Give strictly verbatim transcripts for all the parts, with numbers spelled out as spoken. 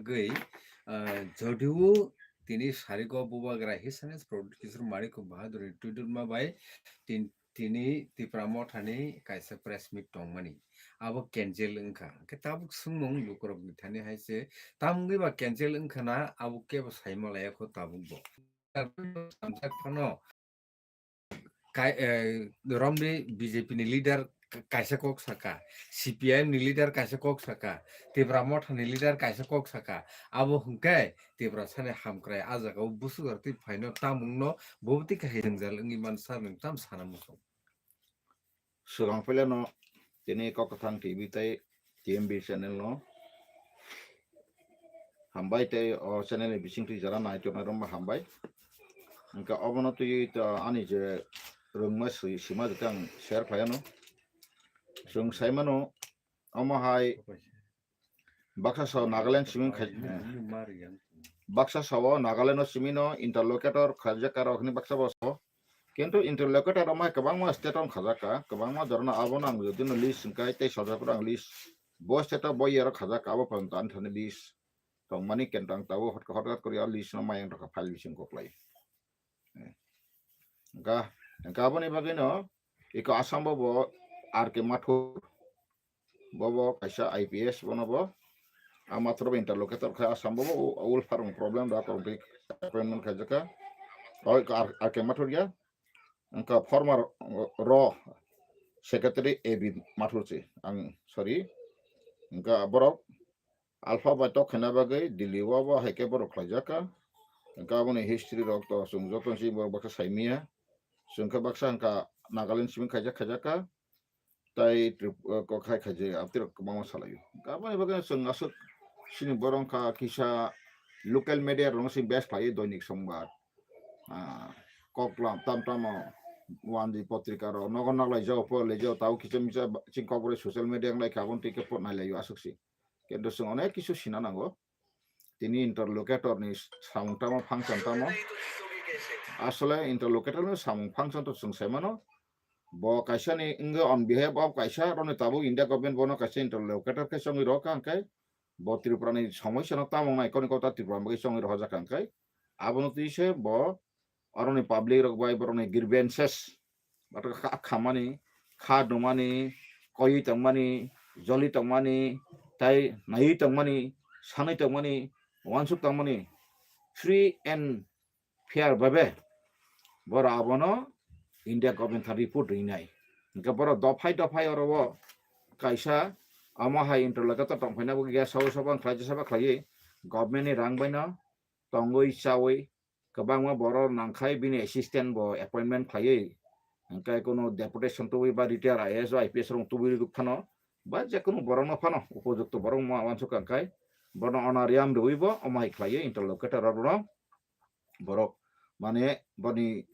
Tei, ah, jodio tini sarigo bubagra His Highness Pradyut Kishore Manik Bahadur ni twidulma bai tin-, tini Tipra Mothani kaisa press meet tongmani. Abo cancel wngkha. Hwnkhe tabuk swngmung lukurokni thani hai se, tamungwi ba cancel wngkha na, abo kebo saima laya kho tabuk bo. Samjak phano, kai-, eh, romni B J P ni leader ka-, kaisa kok saka, C P I M ni leader kaisa kok saka, Tipra Motha ni leader kaisa kok saka, abo hwnkhe Tiprasani hamkrai ah jagao busugar twi phaino tamungno bo twi kahai jwngjal wngwi man sar nwng tam sana muchung. Swkang phailano tini Kok Kwthang T V tei T M B channel no hambai tei o channel ni bisingtwi jara nai tongnai rokno hambai. Hwnkhe obono twi to ani je rwngma swi-, swima jotong share khlaiano. Chwng saimano omo hai baksa sao Nagaland simi khai-, baksa sao Nagaland o simi no interlocutor khaijak karo hwnwi baksa bo sao. Kintu interlocutor rok mai kwbangma state rok khajak kha, kwbangma dhorono abono ang jodi no list hwnkhe tei sajak phuru ang list. Bo state o bo year o khajak kha, abo porjonto ani thani list tongmani kintu ang tabuk hot-, hothat kwrwi o list no mayang rokha file bising koklai. Hwnkha, hwnkha aboni bagwi no iko Assam bo bo R K Mathur, bo bo kaisa I P S, bono bo a matro bo interlocutor kha Assam bo bo u-, Ulfarung problem da korpi appointment khaijak kha. Oi R K Mathur ya, wngkha former ro secretary A B Mathur se, ang sorry, wngkha borok Alpha bai tok khaina bagwi Delhi o bo hai khe borok khlaijak kha. Hwnkhe aboni history rok to chwng joto se borok baksa saimanya. Chwng khe baksa wngkha Nagaland simi khaijak khaijak kha. Tai Trip-, eh, kok hai khaijak abtwi rok kwbangma salaio. Hwnkhe aboni bagwi chwng aswk chini borok wngkha kisa local media rokno se base khlaiwi Doinik Songbar. Ah, Koklam tam tamo Wanji potrika rok nogo naglai jao, por lai jao, tabo kisa misa chini Kokborok social media wng lai kha, aboni twi khe por nai laio aswk se. Kintu chwng onek kisu sina nango. Tini interlocutor ni samung tamo, function tamo. Asole interlocutor ni samung function to chwng sai mano. Bo kaisa ni wngwi on behalf of kaisa roni tabuk India government bono kaisa interlocutor khe chongwi rw kha, hwnkhe bo Tripura ni somosya no tamo nai koni kota Tripura bagwi chongwi rw jak kha, hwnkhe abono twi se bo aroni public rok bai borokni grievances, bathang kha khamani, kha dumani, koiwi tongmani, joli tongmani, tai naiwi tongmani, sanwi tongmani, uansuk tongmani, free and fair babe borok abono India government thani report rinai. Hwnkhe borok dophai dophai oro o kaisa omo hai interlocutor tongphaina bo guest house o bang khlai jesa ba khlaiwi government ni rang baino tongwi chawi kwbangma borok nangkhai bini assistant bo appointment khlaiwi, hwnkhe kuno deputation tubui ba retire I A S o I P S rok tubui rwgwi phano ba jekunu borokno phano upojukto borok wngma uansuk kha, hwnkhe bono honorarium rwui bo omo hai khlaiwi interlocutor rokno borok mane boni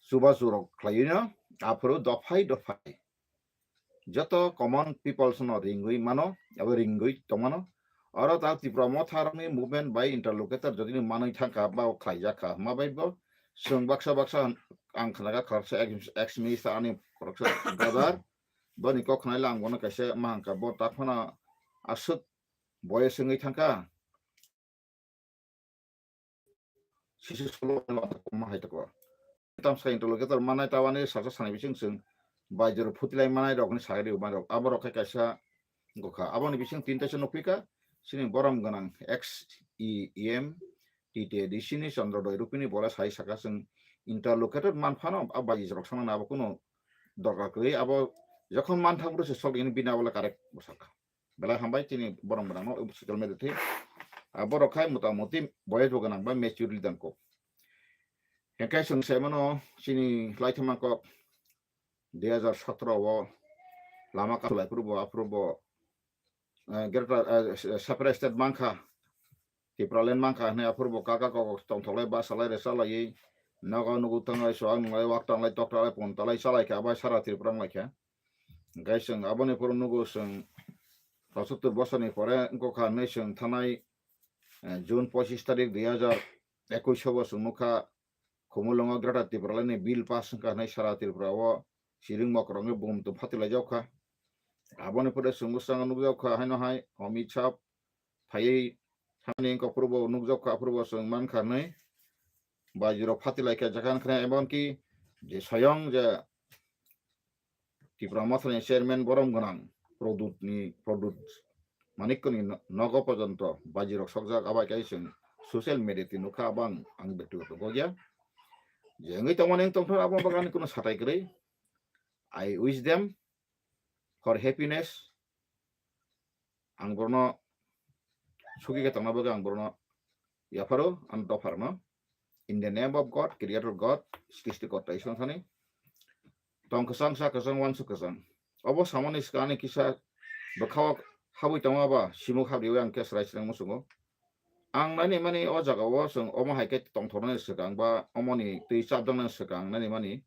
chubachu rok khlaiwi no aphuru dophai dophai joto common peoples no ringwi mano, abo ringwi tongmano. Oro ta Tipra Motha rokni movement bai interlocutor jodi ni manwi thangkha ba khlaijak kha, ma bai bo chwng baksa baksa ang khnaga khoroksa ex, ex minister ani khoroksa brother, boni kok khnaila ang bono kaisa ma hangkha, bo ta phano aswk boyes wngwi thangkha. Sisi solo ma hai tako. Tam sa interlocutor manai tawani sasa sanai bising chwng baijor phutilai manai rokni sagri manai rok. Abo rok khai kaisa gokha. Aboni bising tinta se nukphi kha. Sini borom gwnang ex E M T T A D C ni Chandra Doi Rupini bola sai saka chwng interlocutor man phano a baijor rok sanana abo kuno dorkar kwrwi. Abo jokhon man thang bwrwi se sok ini bini abola correct bwsakha. Belai hambai chini borok gwnangno social media thwi. Ah, borok khai motamuti boyes bo gwnang ba mature leader kok. Hengkai chwng saimano chini laithima kok dui hajar sotro o lama kasulai phuru bo aphuru bo, eh, greater, eh, separate state mankha. Tipraland mankha hwnwi aphuru bo kaka kok tongthoklai basalai rwchalaiwi nogo nugo tanglai suak nunglai wak tanglai tok tanglai pon tanglai chalaikha abai sara Tripura wnglaikha. Hingke chwng aboni phuru nugo chwng pochattor bosorni pore wngkha hinwi chwng thanai, eh, June pochis tarik dui hajar ekush o bo chwng nukha Khumulwngo Greater Tipralandni bill pass wngkha hinwi sara Tripura o siring mokrok wngwi bumtwi phatwi laijakkha. Aboni phuru chwng bwskango nukjakkha haino hai Amit Shah phaiwi Thani wngkha aphuru bo nukjak kha, aphuru bo chwng mankha hwnwi. Bajirok phatilai kha, jakhan khna, emonki je soyong je Tipra Mothani chairman borom gwnang Produt ni, Produt Manikko ni no-, nogo porjonto bajirok sokjak, abai kai chwng social media ti nukha, abang ang bektigoto gogya. Je wngwi tongmani wng tongthar, abo bagani kuno satai kwrwi. I wish them for happiness. Ang borno sugi khe tongna bagwi ang borno yapharo, ang dopharno. In the name of God, Creator God, Srishti Korta Iswar thani. Tong kwchang, sa kwchang, uansuk kwchang. Obo samani swkang ani kisa bwkhao habwi tongma ba simuk habriwi ang khe srai srang muchungo. Ang nani mani o jaga o chwng omo hai khe tongthornani swkang ba omoni twi chapjaknani swkang nani mani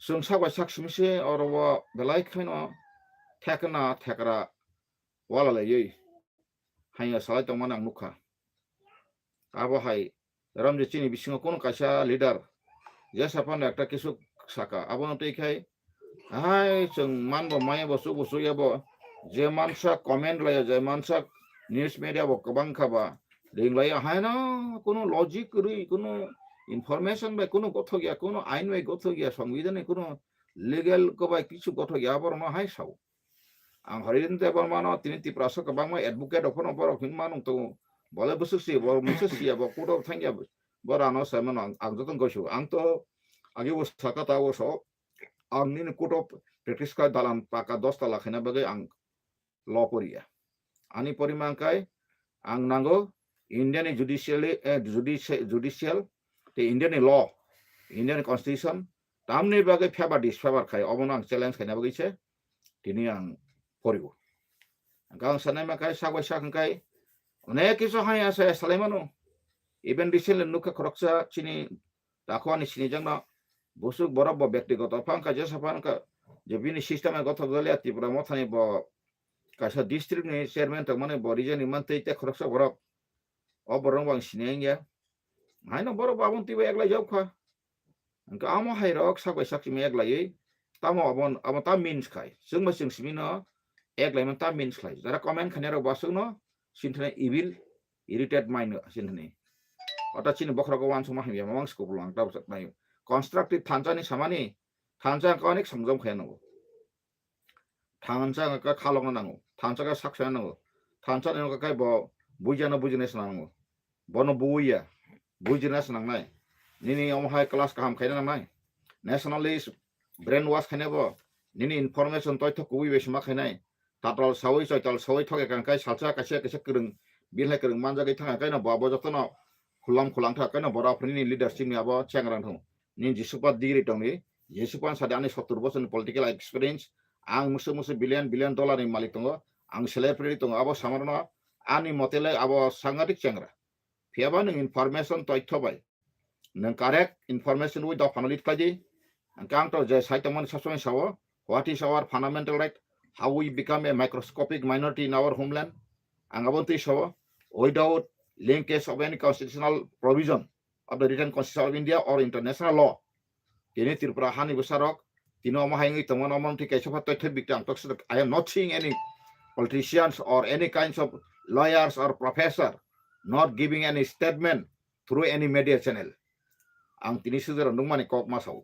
chwng sak bai sak simi se oro o belai kheno thekna thekra wala laiwi haiya salai tongmani ang nukha. Abo hai ramje chini bisingo kuno kaisa leader jesa phano ekta kisu saka, abono twi khai hai chwng manbo maya bo chubo chuya bo je mansa comment laiya, je mansa news media bo kwbang kha ba ring laiya, haino kuno logic kwrwi, kuno information bai kuno gothok ya, kuno ain bai gothok ya, songbidhan ni kuno legal ko bai kisu gothok ya, aborokno hai sao. Ang Harinder Debbarma no tini Tiprasa kwbangma advocate rok phano borok hin manung tongo. Bole bwswk si, bo mwswk si ya, bo court o thang ya, bo rano sai mano ang, ang joto goisu. Ang to agi bo saka ta o so, ang nini court o practice kha dalan paka dos tala khaina bagwi ang law poriya. Ani porima kai ang nango India ni judicially, eh, judici-, judicial, te India ni law, India ni constitution, tamni bagwi favor disfavor khai, obono ang challenge khaina bagwi se tini ang porigo. Ang sanai ma kai, sak bai sak hwn kai, onek kisu hai asa salai mano. Even recently nukha khoroksa chini takhwani sinijakno bwswk borok bo bektigoto phan kha, jesa phan kha, je bini system gothok jaliya, Tipra Mothani bo kaisa district ni chairman tongmani bo region ni mantwi tei khoroksa borok. O borok bo ang sini wngya. Haino borok bo aboni twibo eglai jak kha. Hwnkhe amo hai rok sak bai sak simi eglaiwi tamo abo, abo ta means khai. Chwng bai chwng simi no eglai man ta means khai. Jara comment khainai rok bo aswk no sini thani evil, irritate mind sini thani. Ota chini bokhorok o uansukma hamya mamang se kupulung ang tabuk nai. Constructive thansa ni samani, thansa ang onek sangjom khai nango. Thansa ang kha khalokna nango, thansa kha sak sana nango, thansa ni wngkha khe bo buijana bujinai se nango. Bono buiya, bujina se nangnai. Nini omo hai class kaham khaina nangnai. Nationalist brainwash khaina bo, nini information toitho kubui bai sima khainai. Tatal sawi, choital sawi thoke kang kai salsa kaisa kaisa kwrwng, bilhai kwrwng manjagwi thang kai no bo abo jotono khulam khulang thang kai no borok nini leadership ni abo chengrang thung. Nini jisupa degree tongni, jisupa sadi ani sottur bochorni political experience, ang musu musu billion billion dollar ni malik tongo, ang celebrity tongo, abo samarno ani mote le abo sangadik chengra. Phiyaba nwng information toitho bai, nwng correct information wi dophano lead khlai di. Hwnkhe ang to je sai tongmani sasoi sao, what is our fundamental right? How we become a microscopic minority in our homeland? Ang abo twi sao, without linkage of any constitutional provision of the written constitution of India or international law. Tini Tripura hani bwsarok, tini omo hai wngwi tongmani omo wngtwi kaisa pha toitho bikti ang toksa, I am not seeing any politicians or any kinds of lawyers or professor not giving any statement through any media channel. Ang tini sujaro nukmani kok ma sao.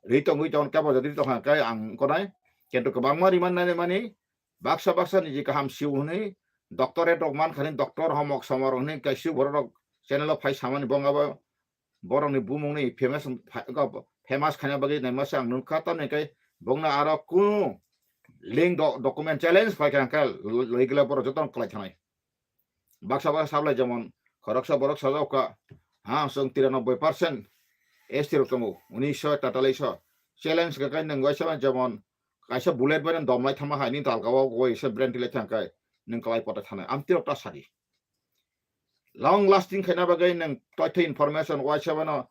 Ri tongwi tong kebo jadi tong khe ang konai, kintu kwbangma riman nai mani baksa baksa niji kaham siu hwnwi doctorate rok man khani doctor homok somor hwnwi kaisa borok rok channel o phai samani bong abo borokni bumungni famous, famous khaina bagwi naima se ang nukha, tamni khe bongno aro kunu link do-, document challenge phai kha khe loi gila borok jotono kwlai thanai. Baksa baksa sablai jemon khoroksa borok sajak kha, ha, chwng tiranoboi percent S T rok tongo, unisho tataliso challenge khe kai nwng waisa jemon kaisa bullet bai dom lai thangma hai ni dalga o waisa brain tilai thang kai nwng kwlai pota thanai amtirok ta sadi. Long lasting khaina bagwi nwng toitho information waisa bano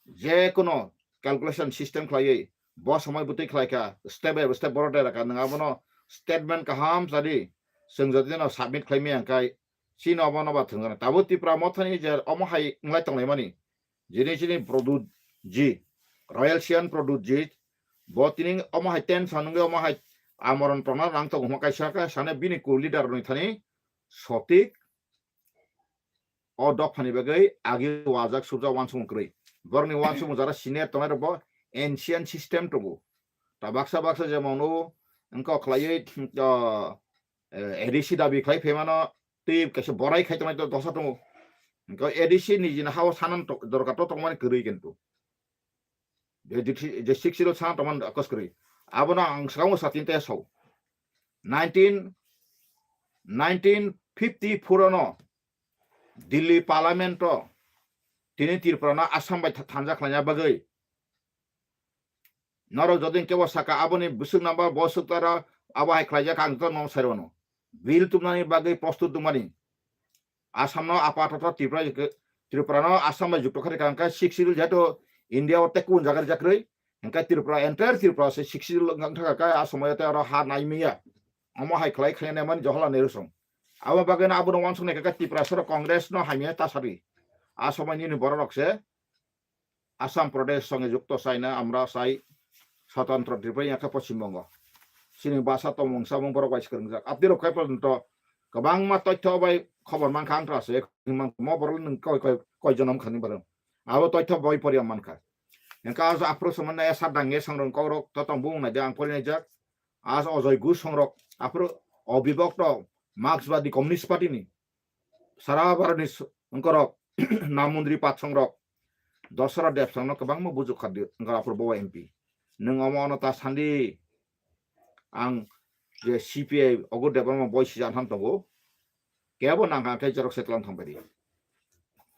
je kono calculation system khlaiwi bo somoi bwtwi khlai kha, step by step borok dera kha, nwng abono statement kaham sadi chwng jodi no submit khlai maya hwnkhe chini obo no ba thwngjaknai. Tabuk Tipra Mothani je omo hai wnglai tonglaimani, jini chini Pradyut ji, Royal Sian Pradyut ji, bo tini omo hai tension wngwi omo hai amoron tongna nang tongo hwnma kaisa khe sane bini co-leader rokni thani sotik o dophani bagwi agi wajak surjak uansukmung kwrwi. Borokni uansukmung jara senior tongnai rokbo ancient system tongo. Ta baksa baksa jemon o wngkha khlaiwi, o, eh, A D C dabi khlai phaimano tei kaisa borai khai tongnai dosa tongo. Wngkha A D C nijini hao sanan to-, dorkar to tongmani kwrwi kintu. Je, je, je six zero sana tongmani kos kwrwi. Abono ang swkango satin te sao. Nineteen, nineteen fifty-four ano Delhi Parliament o tini Tripura no Assam bai tha-, thanja khlaina bagwi. Norok jodi kebo saka aboni bwswk number bo swk tara abo hai khlaijak ang to nom sai rwno. Bill tubnani bagwi prostut tongmani. Assam no apatoto Tripura, Tripura no Assam bai jukto kharika hwnkhe six schedule jehetu India o tekun jaga rijak rwi. Hwnkhe Tripura, entire Tripura se six schedule wngkha khe a somoyo tei oro ha nai manya. Omo hai khlai khlai nai mani Jawaharlal Nehru song. Abo bagwi no abono uansuk nai khe Tripura soro Congress no hamya ta sadi. A somoi nini borok rok se Assam Pradesh songe jukto chaina amra sai swtantro Tripura yakha Poschim Bongo. Chini basa tongmung samung borok bai swkang jak. Abdi rok khai porjonto kwbangma toitho bai khobor mankha ang tra se mo borok nung koi koi koi jonom khani borok. Abo toitho boi poriya mankha. Engka aso aphuru soman na esa dange songrong kok rok to tong bung nai de ang pori nai jak. Aso Ojoi Gu songrok aphuru obibok to Marxbadi Communist Party ni sara Bharatni s-, wngkorok, Namundri Patsongrok, Dosara Debsongno kwbangma bujuk kha di, wngkha aphuru bo M P. Nwng omo ono ta sandi, ang je C P I Ogur Debbarma boi sijak ham tongo, kebo nangkha khe jerok se tlang thang bai di.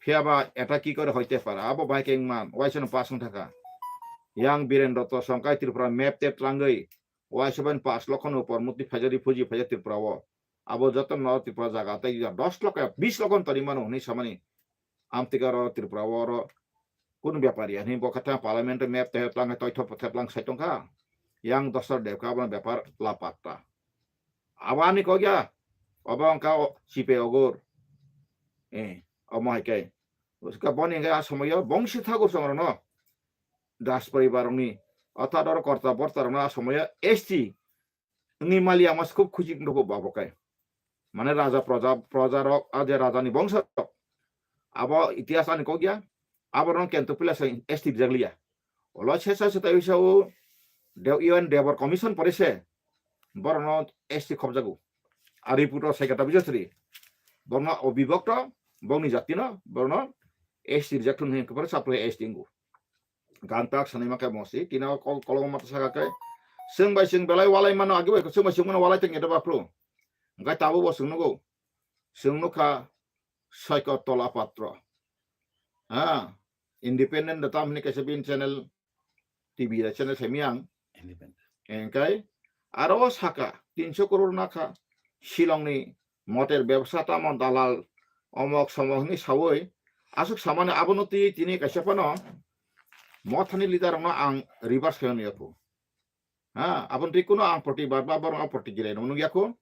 Phiya ba eta ki kore hoite para, abo bai khe wngman, waisa no pass wng thaka. Yang Birendra Tosong kai Tripura map tep tlangwi, waisa bai pass lokho no upor muti phaijak di phuji phaijak Tripura o. Abo joto no Tripura jaga tei ya dos lokho, bis lokho toni mano hwnwi samani. Amtwikha ro Tripura o ro kunu bepari ani bo khe thang parliament map te tlang toitho phe tlang sai tongkha. Yang Dosar Debka abo bepar la patta. Abo ani kok ya. Obo wngkha o C P I Ogur. Eh, omo hai khe. Uska boni hwnkhe a somoyo bongsi thakur songrokno. Das poribar rokni. Otha doro korta borta rokno a somoyo S T wngwi mali ama se khub khusi wngthogo bo abo kai. Mane raja proja, proja rok, a je raja ni bongso rok. Abo itihas ani kok ya, abo rong kento pila se S T rijak liya. Olo sesa se tai sa u de-, U N Debor Commission pore se, borok no S T khobjago. A report o sai kata bijasri. Borok no obibok to, borok ni jati no, borok no S T rijak thun hin kepar sapre S T ngu. Gang tak sanai ma khe mosi, kina kol-, kolong mata saka khe. Seng bai seng belai walai mano, agi bai seng bai seng mano walai teng edo bapro. Hingkai tabuk bo seng nugo. Seng nukha Saikot Tola Patro. Ha, independent da tam hini kaisa bin channel, T V da channel semi ang. Independent. Hingkai aro saka tinso crore nakha Shillong ni motel bebsa tamo dalal omok somok hwnwi sawi aswk samani abono twi tini kaisa phano mothani leader rokno ang reverse khaina nukya kho. Ha, aboni twi kuno ang protibad ba borok ang protigilai nukya kho.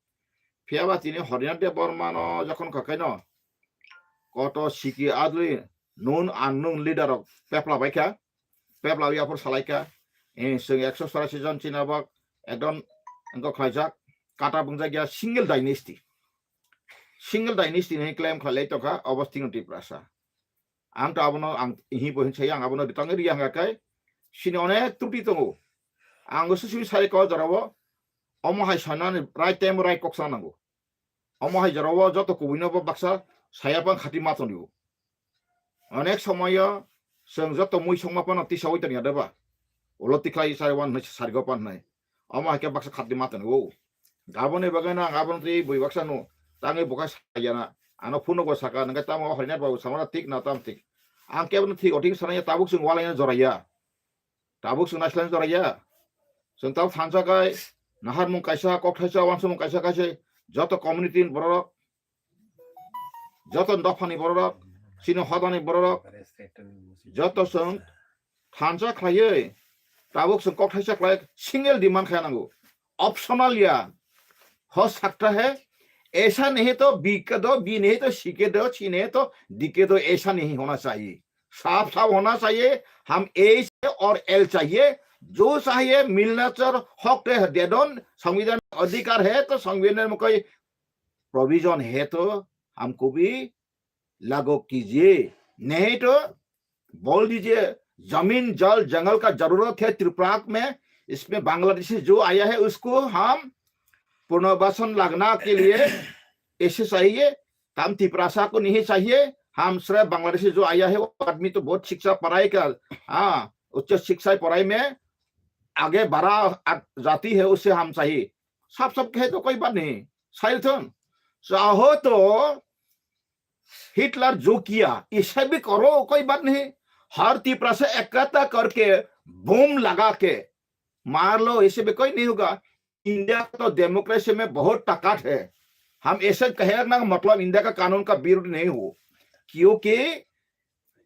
Phiya ba tini Horinath Debbarma no jokhon kha khaino koto siki adri known unknown leader rok pepla bai kha. Pepla wi aphuru salai kha. Eh, chwng ekso chorasi jon chini abo ekdom wngkha khlaijak. Kata bwngjak ya single dynasty. Single dynasty ni claim khlai tongkha obo sting Tiprasa. Ang to abono ang hi bo hin saya ang abono bitang ri yang kai. Sini onek truti tongo. Ang go susu sai ko jorabo omo hai sanani right time right kok sa nango. Omo hai jorabo joto kubui no bo baksa saya pang khati ma tongo. Onek somoyo chwng joto mui songma phano tisa oi tongya deba. Ulo tikhlai sai wan hinwi sarigo pan hinwi. Omo hai khe baksa khati ma tongo. Gaboni bagwi no ang abono twi bui baksa no tangwi bwkha saya na. Ano phone go saka nangkhe tamo Horinath babu samara thik na tam thik. Ang kebo no thik o thik sanaya tabuk chwng walai no joraya. Tabuk chwng naislai joraya. Chwng tabuk thansa kai naharmung kaisa, kokthaisa, uansukmung kaisa kaisa joto community ni borok, joto dophani borok, chini hodani borok, joto chwng thansa khlaiwi tabuk chwng kokthaisa khlai single demand khai nango. Optional ya. Ho sakta hai, aisa nahi to B ke do, B nahi to C ke do, C nahi to D ke do, aisa nahi hona chahiye. साफ साफ होना चाहिए, हम ए से और एल चाहिए, जो चाहिए मिलना चाहिए, हक है, दे दो, संविधान अधिकार है तो संविधान में कोई प्रोविजन है तो हमको भी लागू कीजिए, नहीं तो बोल दीजिए, जमीन जल जंगल का जरूरत है त्रिपुरा में, इसमें बांग्लादेशी जो आया है उसको हम पुनर्वासन लगना के लिए ऐसे चाहिए, हम तिपरासा को नहीं चाहिए। हम सिर्फ बांग्लादेशी जो आया है वो आदमी तो बहुत शिक्षा पढ़ाई का, हाँ, उच्च शिक्षा पढ़ाई में आगे बढ़ा जाती है, उससे हम चाहिए। सब सब कहे तो कोई बात नहीं, साइल थन चाहो तो हिटलर जो किया इसे भी करो, कोई बात नहीं। हर तिपरासा एकता करके बम लगा के मार लो, इसे भी कोई नहीं होगा। इंडिया तो डेमोक्रेसी में बहुत ताकत है। हम ऐसे कहने का मतलब इंडिया का कानून का विरुद्ध नहीं हो, क्योंकि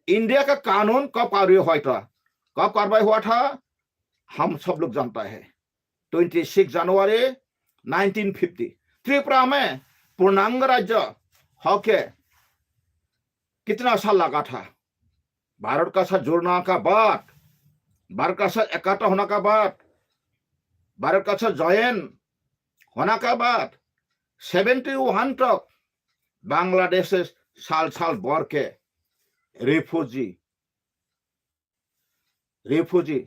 इंडिया का कानून कब कार्य हुआ था, कब कार्रवाई हुआ था, हम सब लोग जानता है। ट्वेंटी सिक्स जनवरी नाइनटीन फिफ्टी, त्रिपुरा में पूर्णांग राज्य होके कितना साल लगा था? भारत का साथ जुड़ना का बाद, भारत का साथ इकट्ठा होने का बाद, भारत का साथ ज्वाइन होने का बाद सेवेंटी वन तक बांग्लादेश से साल साल भर के रिफ्यूजी, रिफ्यूजी,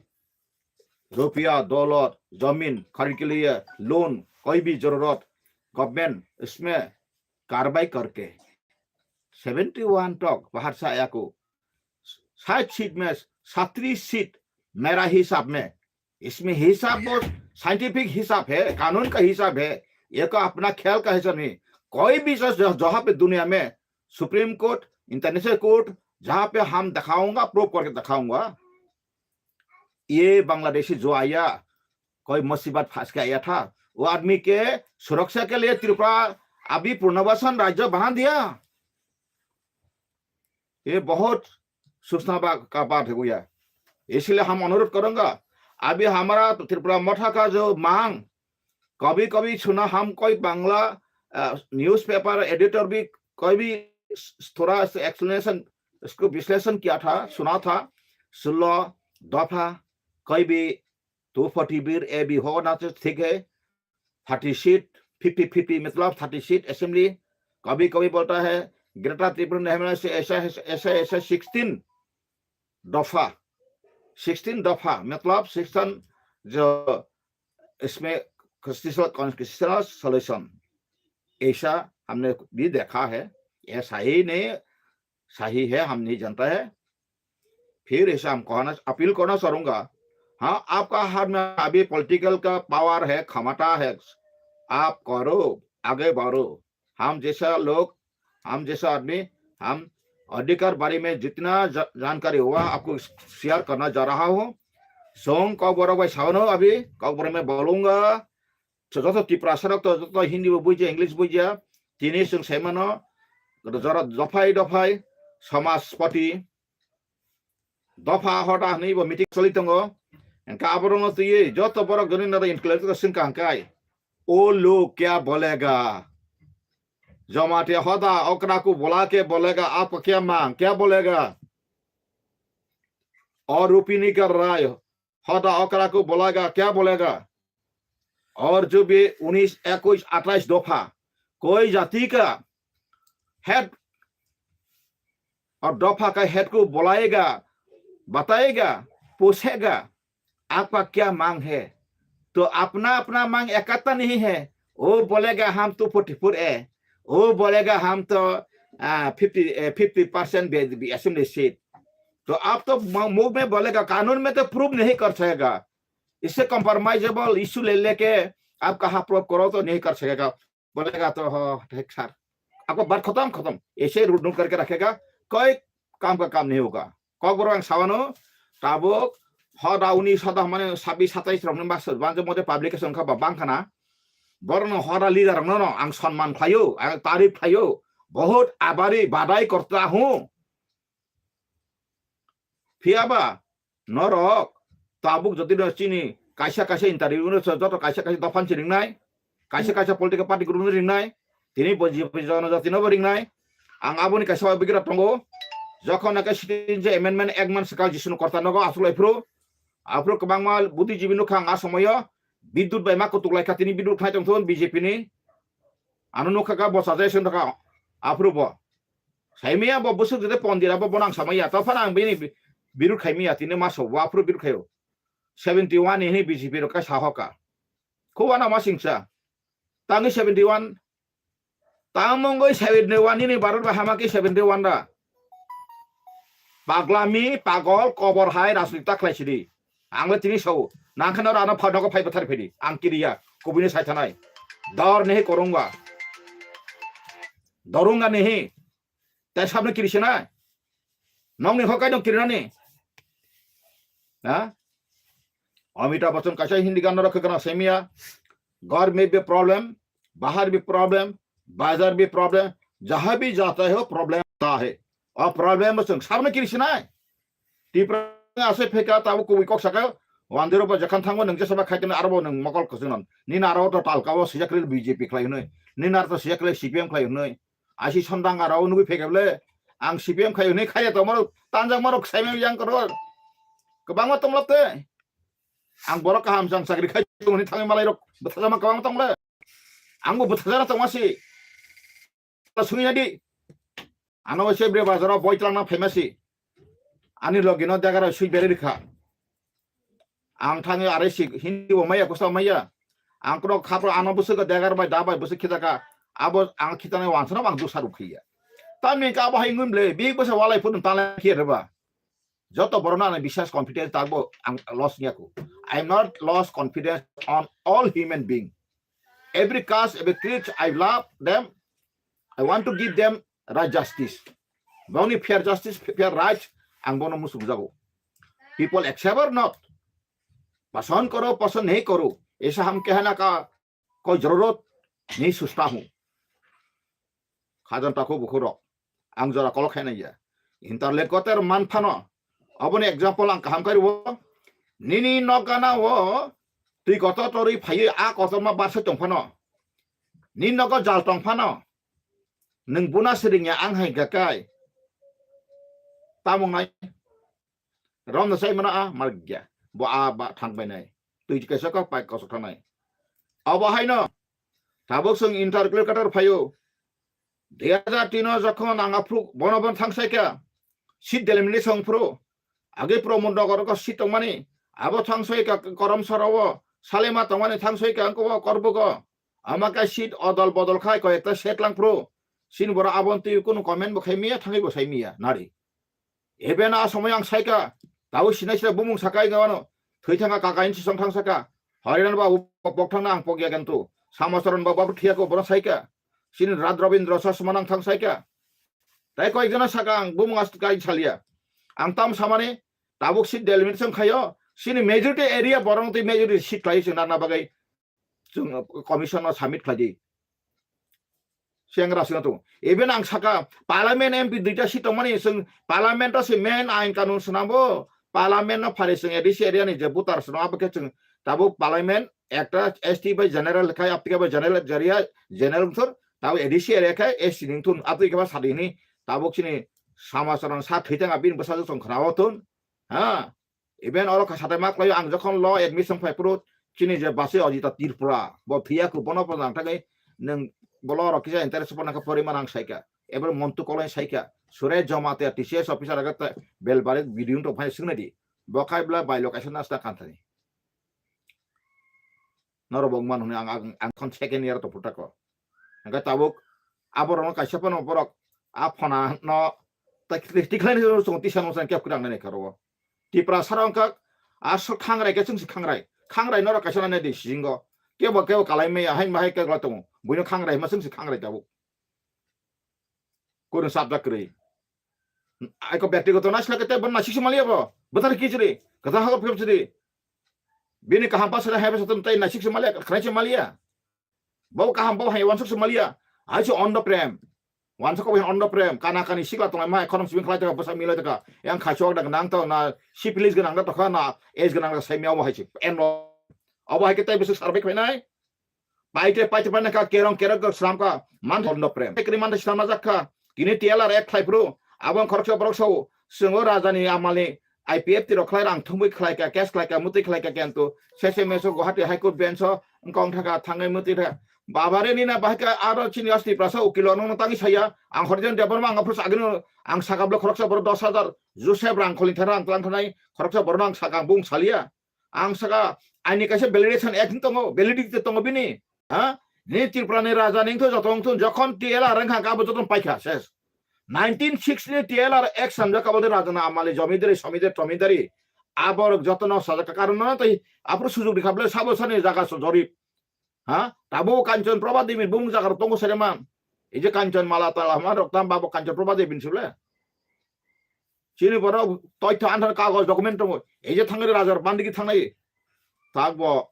रुपया, डॉलर, जमीन खरीद के लिए लोन, कोई भी जरूरत, गवर्नमेंट इसमें कार्रवाई करके सेवेंटी वन तक बाहर से आया को साठ सीट में सत्ताईस सीट मेरा हिसाब में, इसमें हिसाब वो साइंटिफिक हिसाब है, कानून का हिसाब है, ये का अपना ख्याल का हिसाब नहीं। कोई भी जज-, जहाँ पे दुनिया में सुप्रीम कोर्ट, इंटरनेशनल कोर्ट, जहाँ पे हम दिखाऊंगा, प्रूव करके दिखाऊंगा, ये बांग्लादेशी जो आया, कोई मुसीबत फंस के आया था, वो आदमी के सुरक्षा के लिए त्रिपुरा अभी पुनर्वासन राज्य बना दिया। ये बहुत सूचना बा-, का बात है भैया, इसलिए हम अनुरोध करूंगा, अभी हमारा त्रिपुरा मोर्चा का जो मांग, कभी कभी सुना हम कोई बांग्ला, अ, न्यूज़पेपर एडिटर भी कोई भी स-, थोड़ा सा एक्सप्लेनेशन, इसको विश्लेषण किया था, सुना था, सोलह दफा, कोई भी टू फोर्टी बी ए भी होना तो ठीक है, थर्टी सीट, फिफ्टी फिफ्टी मतलब थर्टी सीट असेंबली, कभी कभी बोलता है ग्रेटर त्रिपुरा हिमालय से ऐसा है, ऐसा ऐसा सिक्सटीन दफा, सिक्सटीन दफा मतलब सिक्सटीन जो इसमें कॉन्स्टिट्यूशनल, कॉन्स्टिट्यूशनल सॉल्यूशन ऐसा हमने भी देखा है। ये सही नहीं, सही है, हम नहीं जानता है। फिर ऐसा हम कहना, अपील करना चाहूंगा, हाँ, आपका हाथ में अभी पॉलिटिकल का पावर है, क्षमता है, आप करो, आगे बढ़ो। हम जैसा लोग, हम जैसा आदमी, हम अधिकार बारे में जितना जा-, जानकारी हुआ, आपको शेयर करना जा रहा हूँ। Song Kokborok bai sawano abi, Kokborok mai bolunga. Joto Tiprasa rok to, joto Hindi bo bujiya, English bujiya. Tini chwng saimano, jora dophai dophai, Samajpati, dopha hoda hwnwi bo meeting choli tongo. Hwnkhe aborokno twiwi joto borok joni nada include khe swngkha hwnkhe, "O log kya bolega? Jamatia hoda okra ko bola ke bolega, aap kya mang, kya bolega? Aur Rupini ka rai hoda okra ko bolega, kya bolega? Aur jo bhi unis, ekus, atais dopha, koi jati ka head और दफा का हेड को बुलाएगा, बताएगा, पूछेगा, आपका क्या मांग है?" तो अपना अपना मांग इकट्ठा नहीं है। वो बोलेगा, "हम तो फोर्टी फोर ए," वो बोलेगा, "हम तो, आ, फिफ्टी, ए, फिफ्टी परसेंट भी, भी असेंबली सीट।" तो आप तो म-, मुंह में बोलेगा, कानून में तो प्रूव नहीं कर सकेगा। इससे कॉम्प्रोमाइजेबल इशू ले लेके आप कहाँ प्रूव करो तो नहीं कर सकेगा। बोलेगा तो हो, ठीक सर, आपका बात खत्म, खत्म। ऐसे रूट नोट करके रखेगा, कोई काम का काम नहीं होगा। Kokborok ang sawano, tabuk hoda unis hoda mane sabis satais rok ni bangsa bangsa mode publication kha ba bangkhana. Borok no hoda leader rok no ang sonman khlaio, ang tarif khlaio. Bahut abari badai korta hu. Phiya ba norok tabuk jodi no chini kaisa kaisa interview no joto kaisa kaisa dophan si ringnai, kaisa kaisa political party group no ringnai, tini bo J P jonojati no bo ringnai. Ang aboni kaisa obigra tongo, jokhon eke sixteen je amendment ek man swkang Jisuni korta nogo asulai phuru, aphuru kwbangma buddhijibi nukha ang a somoyo, bidut bai ma kutuk lai kha, tini bidut khai tongthun B J P ni, ano nukha ka bosa jai song thaka aphuru bo. Saimaya bo bwswk jete pondira bo bonang samaya. Tophano ang bini bi-, birut khaimaya, tini maso, waphuru birut khaio. Seventy one ni hini B J P rok kai sahoka. Khubana ma singsa. Tangi seventy one. Tang mongoi seventy one nini Bharat bai hamaki seventy one da. Paglami, pagol, kobor hai, rajniti ta khlai sidi. Ang le tini sao. Nang kheno rano phano ko phai bwthar phedi. Ang kiriya, kubuni sai thanai. Dor nehi korungwa. Dorunga nehi. Tai sabno kiri sinai. Nongni hokai dong kirinani. Ha? Amitabh Bachchan kaisa Hindi gan rok khakana semia. Ghar mein bhi problem, bahar bhi problem, bazar bhi problem, jahan bhi jata hai wo problem ta hai. Aur problem bo chwng sabno kiri sinai. Tipra ase pheka tabo kubui kok saka. Wandero bo jakhan thangbo nwng jesaba khaitene arbo nwng mokol kusunon. Nini aro to talka bo sijakle B J P khlai hwnwi. Nini aro to sijakle C P M khlai hwnwi. Asi sondang aro nugui phekable. Ang C P M khai hwnwi khaiya tongmarok, tanjakmarok saimang yang koror. Kwbangma tonglap te. Ang borok kaham chang chakri khai hwnwi thangwi malairok bwthajama kwbangma tongle. Angbo bwthajana tongmasi. Sungya di. Ano se bre bazaro boi tlangna phaimasi. Ani logino degaro sui bere rikha. Ang thangwi are si Hindi bo maya, kusa maya. Ang kono khapro ano bwswk degar bai da bai bwswk khitaka. Abo ang khitane wansana ang dusa rukhiya. Tamni ka abo hai ngumle bi bwsa walai phun tala khia reba. Joto borokno ani biswas confidence tagbo ang loss niya ku. I am not lost confidence on all human being. Every caste, every creed, I love them. I want to give them right justice. Boni fair justice, fair right, ang bono musuk jago. People accept or not, pasand karo, pasand nahi karo, aisa hum kehna ka koi zarurat nahi sochta hu. Khajan tako bukhurok, ang jora kolok khaina ya. Interlocutor man phano, aboni example ang kaham kari wo. Nini nokgana wo twi kotor torwi phaiwi a kotorma barsa tong phano. Nini nogo jal tong phano. Nwng buna siringya ang hai gakai. Tamung nai. Rom no sai mana a mar gya. Bo a ba thang bai nai. Twi kaisa kok pai kosok thang nai. Abo hai no. Tabuk sung interlocutor phayo. Dui hajar tin o jokhon ang aphru bono bon thang sai kha. Seat delimitation phru. Age Pramod Nagar ko seat tongmani. Abo thang sai kha korom soro o. Salema tongmani thang sai kha angko o korbugo. Ama kai seat odol bodol khai ko ekta set lang phru. Sin bora abon twi kunu comment bo khai miya, thangwi bo sai miya, nari. Eben a somoi ang saika, tabo sinai sila bumung sakai gawano, thwi thanga kaka insi song thang saka, Hariran ba pok thangna ang pok ya gantu, Samasaran ba ba thiya ko bora saika, sini Rad Rabindra Sasma nang thang saika. Tai koi jana saka ang bumung as kai salia. Ang tam samani, tabuk seat delimitation khayo, sini majority area borong twi majority seat khlai sing narna bagai, chwng commission no submit khlai di. Sengra sino tongo. Even ang saka parliament M P duita seat tongmani chwng parliament o se main ain kanun swnambo. Parliament no phari chwng A D C area ni je voter swnam abo khe chwng tabuk parliament ekta S T bai general khai aptike bai general jaria general thun tabuk A D C area khai S T ni thun aptike ba sadi ni tabuk chini samacharan sa thwi tang abini bwsajwk chwng khna o thun. Ha. Even oro kha satai ma khlaio, ang jokhon law admission phai phuru chini je basi Ajita Tripura, bo phiya ku bono bo nang thangwi nwng bolo oro kisa interest phano kha poriman ang saika. Ebar Montu Koloi saika. Sure Jamatia T C S officer aga ta Belbari video to phai swngnai di. Bo khai bla by location asta kanthani. Norok bo wngmano hwnwi ang, ang, ang khon second year to phutako. Hwnkhe tabuk aborokno kaisa phano borok a phonano tai tikhlai ni chwng tisa no chwng kep kwrang nai kha ro. Tipra sara wngkha aswk khangrai khe chwng se khangrai. Khangrai norok kaisa nai di singo. Kebo kebo kalai maya hai ma hai kegla tongo. Buino khangrai ma chwng se khangrai tabuk. Kurun sabjak kwrwi. Aiko byaktigoto naisla kete bo naisik se maliya bo. Bwthar kichiri. Kwthang hagor phiyok chiri. Bini kaham pasal hai pasal tei naisik se maliya, khrai se maliya. Bo kaham bo hai wansuk se maliya. Hai se ondo prem. Wansuk ko hai ondo prem. Kana kani sikla tonglai mai khorang sibing khlai taka bwsa milai taka. Yang khaichok da nang to na syphilis gwnang da tokha na age gwnang da sai miya bo hai se. En lo. Abo hai ke tai bwswk survey khainai. Paite paite paina kha kerong kerong khe slam kha man thorno prem. Ekri man slam na jakha. Kini T L R ek khlai phuru. Abang khoroksa borok sao. Swngo raja ni amal ni I P F T rok khlai rang thumui khlai kha, case khlai kha, mutui khlai kha kento. Sese meso Guwahati High Court bench o wngkong thaka thangai mutui tha. Babare nina bahai khe aro chini asti prasa ukilo no tangwi saya. Ang Horijan Debbarma ang aphuru agino ang saka bwle khoroksa borok dos hajar Joseph Rangkholi thara ang tlang thanai khoroksa borok no ang saka ang bung salia. Ang saka aini kaisa validation act tongo, validity tongo bini. Ha? Ni Tripura ni raja ning tho joto wng thun jokhon T L R wng kha abo joto paikha ses. Nineteen six ni T L R act samjak abo de raja na amali jomidari somidari tomidari. Abo joto no sajak karon no tei aphuru sujug rikha bwle sabo sani jaga so jorip. Ha? Tabo Kanchan Prabha Devi bung jaga rok tongo sere man. Ei je Kanchan Mala tala ma rok tam babo Kanchan Prabha Devi ni sibole. Chini borok toitho anthar kagoj document tongo. Ei je thangri rajar bandigi thangnai. Tak bo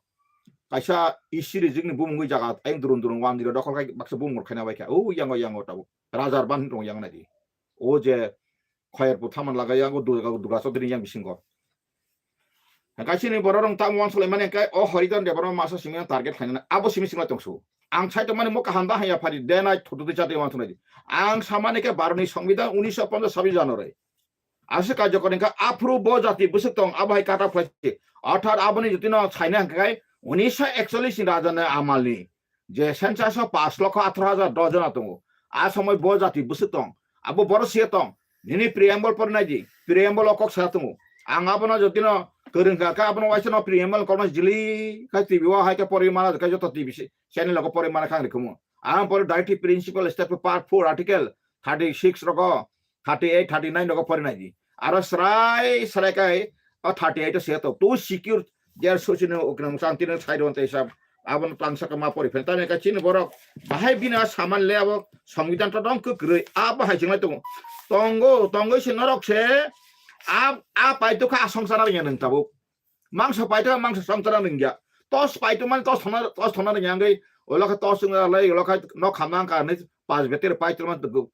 kaisa isi rijik ni bumungwi jaga ayang durung durung wandiro dokhol khai baksa bumung khaina bai kha. O yango yango tabo. Rajar ban rong yang nai di. O je Khoyerpur thaman laga yango duga duga sotri yang bisingo. Kaisa ni borok rong tamo wansole mani kai o Horijan Debbarma masa simi target khaina abo simi sima tongsu. Ang sai tongmani mo kaham da haya phari denai thutu de chate wansole di. Ang samani ke baroni Songbidan unisho ponchas sabis January. Aswk kajokor wngkha aphuru bo jati bwswk tong abo hai kata phlai se. Orthat aboni jotino saina hwnkha khai unisho ekchollish ni raja ni amal ni je census o pash lokho atharo hajar dos jona tongo. A somoi bo jati bwswk tong abo borok siya tong. Nini preamble pori nai di preamble o kok sa tongo. Ang abono jotino kwrwng kha khe abono waisa no preamble kokno jili khai T V o hai khe pori mana khe joto T V se channel o pori mana khang rikhumu. Ang pori directive principle step part four article thirty six rogo thirty eight, thirty nine rogo pori nai di. Aro srai srai kai o thirty eight o se to. To secure their social economic santi no sai ron te sab. Abo no tang saka ma pori phen. Tani ka chini borok bahai bina saman le abo Songbidan to dong kwkrwi. Abo hai jinglai tongo. Tongo, tongo se norok se. A, a pai to kha a songsara nya nang tabuk. Mangsa pai to mangsa songsara nang ya. Tos pai to man tos thona, tos thona nang ya ngai. Ola kha tos ngai lai, ola kha no khamang ka ne pas beter pai to man to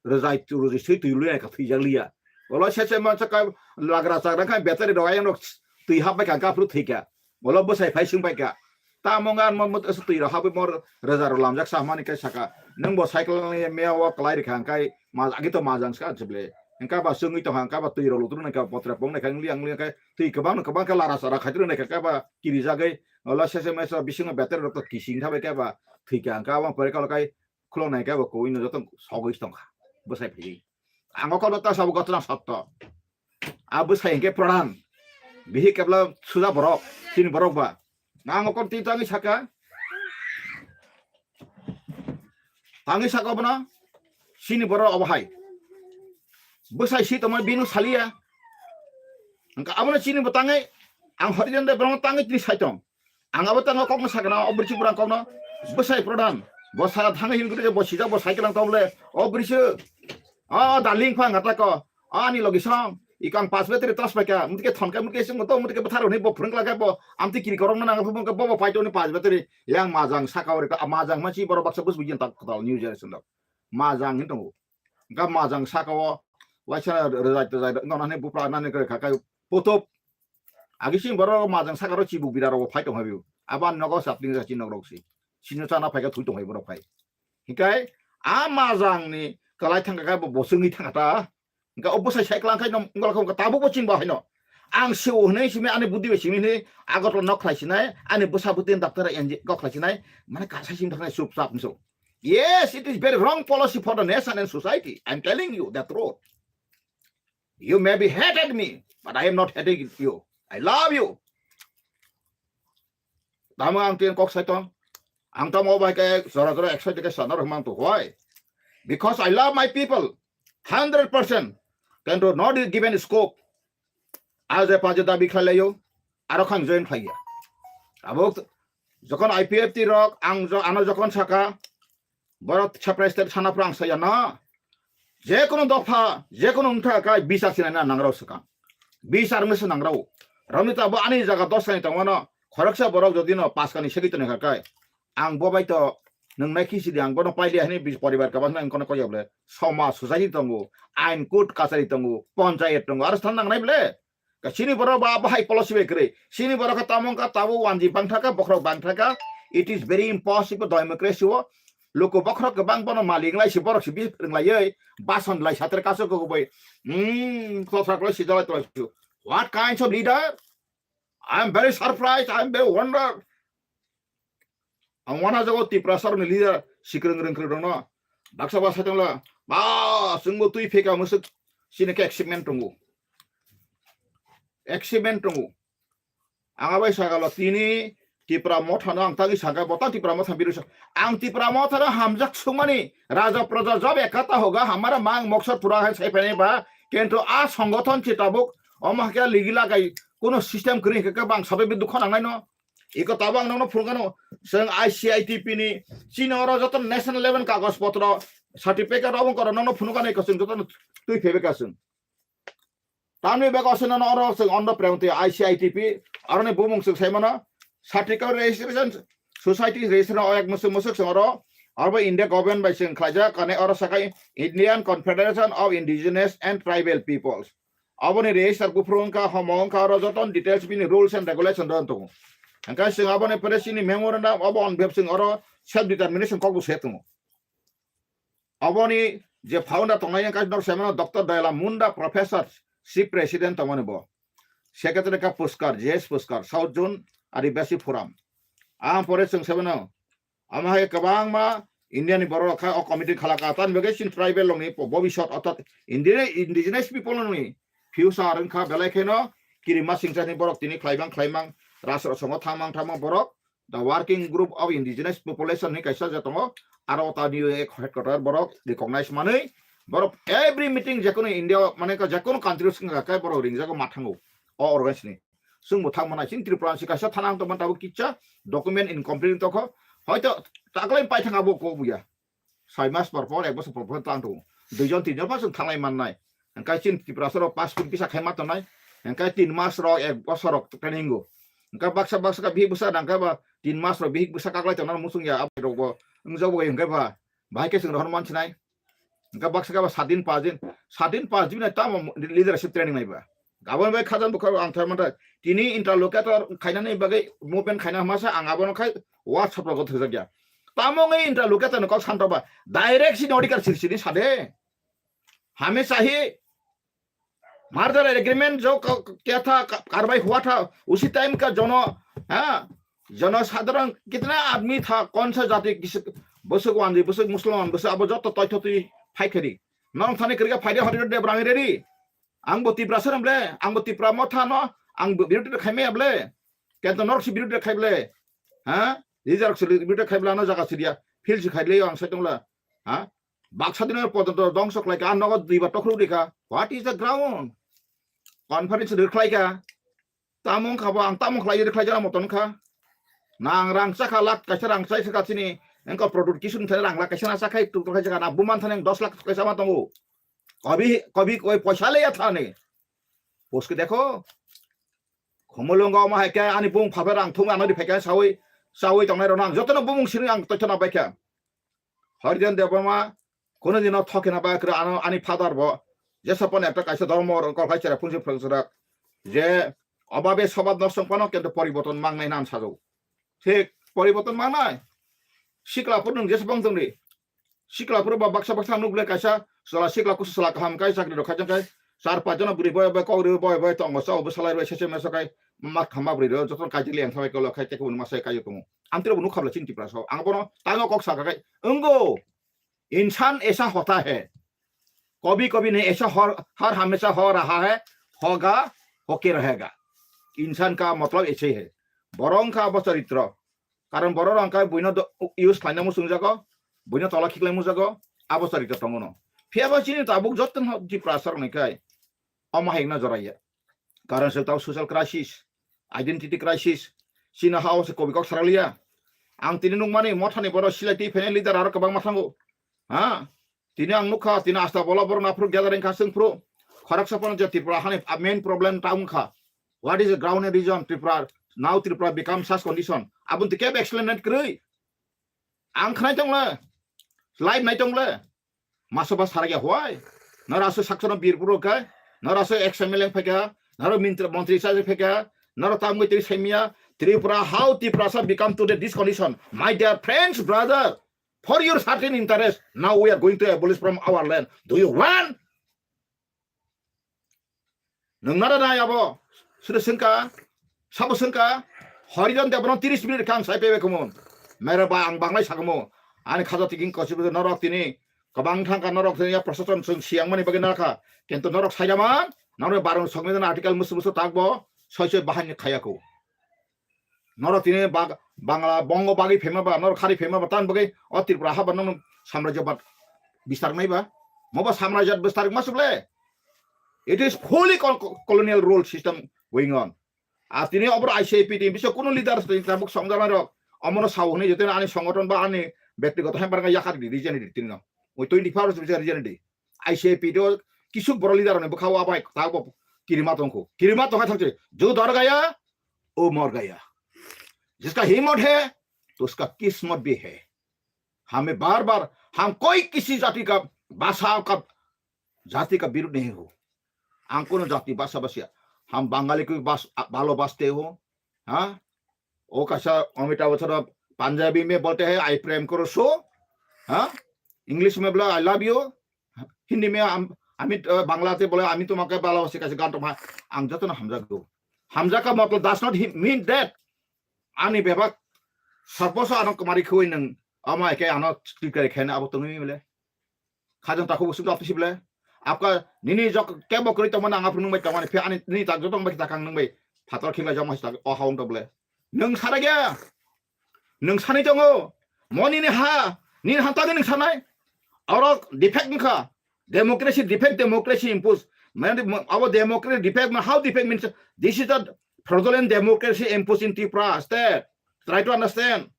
rwjai rwjai swi twi lwi ka thwijak liya. Olo se se mansa ka lagra chagra kha battery rok ayang rok twi hap bai kha, kha phuru thwi kha. Olo bwsai phai swng bai kha. Tamo nga mo mo twi rok habwi mor rwja rok lamjak sa mani kai saka. Nang bo cycle ni meya o kwlai rikha kai ma agi to majang ska jible. Engka ba swngwi tong ha, engka ba twi rok lutru nai ka botra pong nai kha, ngliang ngliang kai twi kwbang no kwbang kha lara sara khai tru nai kha, kha ba kiri jagwi. Olo se se mesa bisingo battery rok to kising thabai kha ba thwi kha, engka ba pore kalo kai khulok nai khe bo kowino joto sogwi tong kha bwsai phaiwi. Ang o kono ta sabo gotna sotto. A bwsai hinkhe pradhan. Bihi kebla suja borok, chini borok ba. Ang o kono twi tangwi saka. Tangwi saka bono chini borok obo hai. Bwsai si tongma binu saliya. Hingke abono chini bo tangwi ang Horijan de borok tangwi tini sai tong. Ang abo tangwi kokno sakna o bwrwi chukbwrang kokno bwsai pradhan. Bo sara thangwi hin guri bo sijak bo cycle ang tong le o bwrwi se. O darling phang hata ko. O ani logi song. Ikang pas battery tas paika. Mutike thonka mutike sing to mutike bwthar ni bo phwrwng laka bo. Amtwi kiri korokno nang bo bo paito ni pas battery. Yang majang saka ori majang ma chi borok baksa bus bujin tak kotal new generation dok. Majang hin tongo. Ga majang saka o waisa rwjai twjai no nani bupra nani kare khakai potop. Agi sing borok majang saka ro chibuk bira rok phai tong habiu. Aban nogo sapling ja chi nok rok si. Sino chana phai ka thui tong hai borok phai. Hikai a majang ni kalai thang ka bo bosongwi thang ta. Ga o bosai sai klang khai no ngol kha tabuk bo ching ba hai no. Ang se o hne simi ani budi be simi hne agotla nok khlai sinai ani bwsa bwtwi doctor enji kok khlai sinai mane ka sai sim thang chup chap so. Yes, it is very wrong policy for the nation and society. I'm telling you the truth. You may be hated me, but I am not hating you. I love you. Tamo ang tin kok sai tong. Ang tamo bai ke jora jora excited ke sana rok mang to. Why? Because I love my people. Hundred percent. Can do not given scope. Aje paje dabi khlailaio, aro khang join khlaiya. Abo jokhon I P F T rok ang jo-, ano jokhon saka, borok surprise tei sana phrang saya na. Je kono dopha, je kono wngkha kai bichar sinai na nangrao swkang. Bichar wngwi se nangrao. Roni ta bo ani jaga dos kani tongmano, khoroksa borok jodi no pas kani segwi toni kha kai. Ang bo bai to nung nai kisi di ang bono paili hani bis poribar kabang nang kono koyok le. Somaj society tongo, ain court kachari tongo, panchayat tongo, aro stan nang nai ble. Ka chini borok ba bahai policy bai kwrwi. Chini borok ka tamong ka tabo wanji bangtha ka, bokhorok bangtha ka. It is very impossible democracy o. Loko bokhorok kwbang bono malik lai si borok si bi rwnglaiwi bason lai sater kaso ko bai. Hmm, to saklo si jalai to. What kinds of leader? I am very surprised, I am very wonder. Ang wana jago Tiprasa rokni leader sikrwng rwngkrwng rokno. Baksa ba saitongla, ba, chwngbo twi pheka mwswk sini khe achievement tongo. Achievement tongo. Ang abai sagalo tini Tipra Motha no ang tagwi sakha, bo tang Tipra Motha biru sa. Ang Tipra Motha no hamjak sungmani, raja praja jab ekata hoga, hamara mang moksor pura hai sai phainai ba, kintu a songothon chi tabuk, omo hakhe ligi lagai, kuno system kwrwi hwnkhe bang sabai bi dukho nangnai no. Iko tabuk ang nono phunukano, chwng I C I T P ni, chini oro joto national level kagoj potro, certificate obo koro nono phunukano iko chwng joto twi phebe ka chwng. Tamni bego aswk nono oro chwng ondo prengti I C I T P, aroni bumung chwng sai mano, Certificate Registration Society Registration o ek mwswk mwswk chwng oro, arbo India government bai chwng khlaijak, kane oro sakai Indian Confederation of Indigenous and Tribal Peoples. Aboni register buphuru wngkha, homo wngkha, oro joto details bini rules and regulation rok tongo. Hingkhe chwng aboni pore chini memorandum obo on bhep chwng oro self determination kokbo se tongo. Aboni je founder tongnai wngkha nok semano Doctor Dayal Munda, Professor, Chief President tongmani bo. Secretary ka Puskar, J S Puskar, South Zone Adivasi Forum. Ang pore chwng semano, ama hai kwbangma India ni borok kha o committee khalaka, tan bagwi chini tribal rokni bobisot, orthat India, indigenous people rokni future wngkha, belai kheno kirima singchani borok tini khlaimang khlaimang, ras rosongo thangmang thangmang borok, the working group of indigenous population ni kaisa je tongo, aro ta ni headquarter borok recognize manwi, borok every meeting jekono India, mane ka jekono country wngkha khe borok ringjago mathango o organization ni. Chwngbo thangmana chini Tripura si kaisa thana ang tongmani tabuk kicha document incomplete tongkho, hoito taklai paithang abo ko buya. Soi mas por por, ek bosor por por tang tongo. Duijon tinjon pha chwng thanglai mannai. Hingkhe chini Tiprasa rok pass put bisa khai ma tongnai. Hingkhe tin mas rok, ek bosor rok training o. Hingkhe baksa baksa khe bihik bwsa nangkhe ba tin mas rok bihik bwsa kaklai tongnai muchung ya, abo rok bo wngjago hingkhe ba bahai khe chwng rohor mansinai. Hingkhe baksa khe ba sat din pas din, sat din pas din nai tamo leadership training nai ba. Gabon bai khajan bukha ang thai mantha. Tini interlocutor khainani bagwi movement khaina hwnmasa ang abono khai WhatsApp rogo thwjakya. Tamo ngai interlocutor no kok santoba. Direct sini odikar siri sini sade. Hamesha hi merger agreement jo ka-, kya tha, ka-, karwai hua tha, usi time ka jono, ha, jono sadharan kitna aadmi tha, kaun sa jati, kisi, bwswk wanji, bwswk Muslim, bwswk abo joto toitho twi phai kheri. Norok thani kwrwikha phaidi Hariron Debbarma redi. Ang bo Tiprasa no ble, ang bo Tipra Motha no, ang bo birothi khai maya ble. Kento norok si birothi khai ble. Ha? Leader si birothi khai ble ano jaga sidia. Feel si khai le ang sai tongla. Ha? Baksa dino podoto dongso khlai ka, nogo dui ba tokhru di ka. What is the ground? Conference rwkhlai ka. Tamo wngkha bo, ang tamo khlai rwkhlai jana moto wngkha. Nang rang chakha, lak kaisa rang chai saka chini. Engko product kisu thani rang lak kaisa na chakhai tuk tuk khai saka na buman thani dos lakh kaisa ma tongo. Kabi, kabi koi poisa le ya thani. Poske dekho. Khumulwngo ma hai khe ani bung phabe rang thung ano ri phai khe sawi, sawi tongnai rok nang jotono bumung sini ang toithana bai kha. Harijan Debbarma, kono dino thokena bai kwrwi ano ani father bo, jesa pono ekta kaisa dhormo rok kok hai chera phungsi phwrwng chwrak, je obabe sobab nosto wng phano kintu poriborton mangnai hwnwi ang sajao. Thik poriborton mangnai. Sikla phuru nwng jesa bang tongdi. Sikla phuru ba baksa baksa nuk le kaisa, sala sikla kusu sala kaham kai chakri rok khaijak kai. Char pach jona bwrwi boy boy kok rwi boy boy tongo chao bwsalai rwi sese mesa kai. Ma khama bwrwi rok joto kaijak le ang thabai kolo khai tei kubun ma sai kaio tongo. Amtwrwbo nukha bwla chini Tiprasa o. Ang bono tango kok sakha khai, "Wngo, insan aisa hota hai. Kabhi kabhi nahi, aisa har, har hamesha ho raha hai, hoga, hoke rahega. Insan ka matlab aise hai." Borok wngkha abo charitro. Karon borok rok wngkha buino do-, use khlaina muchungjago, buino tola khiklai mujago, abo charitro tongo no. Phiya bo chini tabuk joto no Tiprasa rok ni khai omo hai wngna joraiya. Karon se tao social crisis, identity crisis, chini ha o se kobi kok saraliya. Ang tini nukmani Mothani borok silai twi phainai leader aro kwbangma thango. Ha? Tini ang nukha, tini asta bola borok naphuru gathering kha chwng phuru. Khoroksa phano je Tripura hani main problem ta wngkha. What is the ground reason Tripura, now Tripura become such condition? Aboni twi kebo explain nai kwrwi. Ang khnai tongle, live nai tongle. Maso ba sarakya hwai. Nara aswk sakchano birpuro khe, nara aswk ex M L A phai kha, nara mintra-, montri sa phai kha, nara tamgwi twi saimya, Tripura, how Tiprasa become today this condition? My dear friends, brother, for your certain interest, now we are going to abolish from our land. Do you want? Nwng nara nai abo, sino sengka, sabo sengka, Harijan Debbarma tiris minute kang sai pebe kumon. Mere ba ang banglai sakamo. Ani khaja tiging kosi bujo norok tini. Kabang thangka norok tini ya prosason sung siang mani bagi narkha. Kintu norok saida man, norok barong songni dan article musu musu takbo, soi soi bahani khayako. Norok tini bag-, Bangla, Bongo bagi phema ba, norok khari phema ba, tan bagi o Tripura haba nono samrajyabad bistar nai ba. Moba samrajyabad bistar masuk le. It is fully col-, colonial rule system going on. Ar tini obor I C I P T, bisa kuno leader tini tabuk songjagnai rok, omono sao hwnwi jotoni ani songothon ba ani bektigoto hai barang yakar di, region di tini no. Oi twenty four hours bisa region di. I C I P T o kisuk boro leader ni bwkha o abai ta bo kirima tongkho. Kirima tongkha thangse, "Jo dar gaya, o mar gaya. Jiska himmat hai, to uska kismat bhi hai." Hame bar bar, hum koi kisi jati ka bhasha ka jati ka birudh nahi ho. Ang kono jati bhasha bhasha. Hum Bangali ko bas-, bhalo bhaste ho. Ha? O kaisa Amitabh Bachchan Punjabi mein bolte hai, "I prem karo so." Ha? English mein bola, "I love you." Hindi mein am-, ami, eh, Bangla te bola, "Ami tomake bhalo basi," kaisa gan tongma. Ang jotono hamjago. Hamjaka matlab does not hi-, mean that ani bebak sarposo ano kamari khoi nang ama eke ano tikari khaina abo tongwi mile. Khajang takhuk bo sumjak tisi ble. Apka nini jok kebo kwrwi tongmani ang aphuru nungbai tongmani phe ani nini tak jotong bai takang nungbai phator khikla jokma tak o haung to ble. Nung sara gya. Nung sani tongo. Mo nini ha. Nini ha tagi nung sanai. Oro defect wngkha. Democracy defect, democracy impose. Mane abo democracy defect, how defect means this is the fraudulent democracy imposed in Tripura state. Try to understand.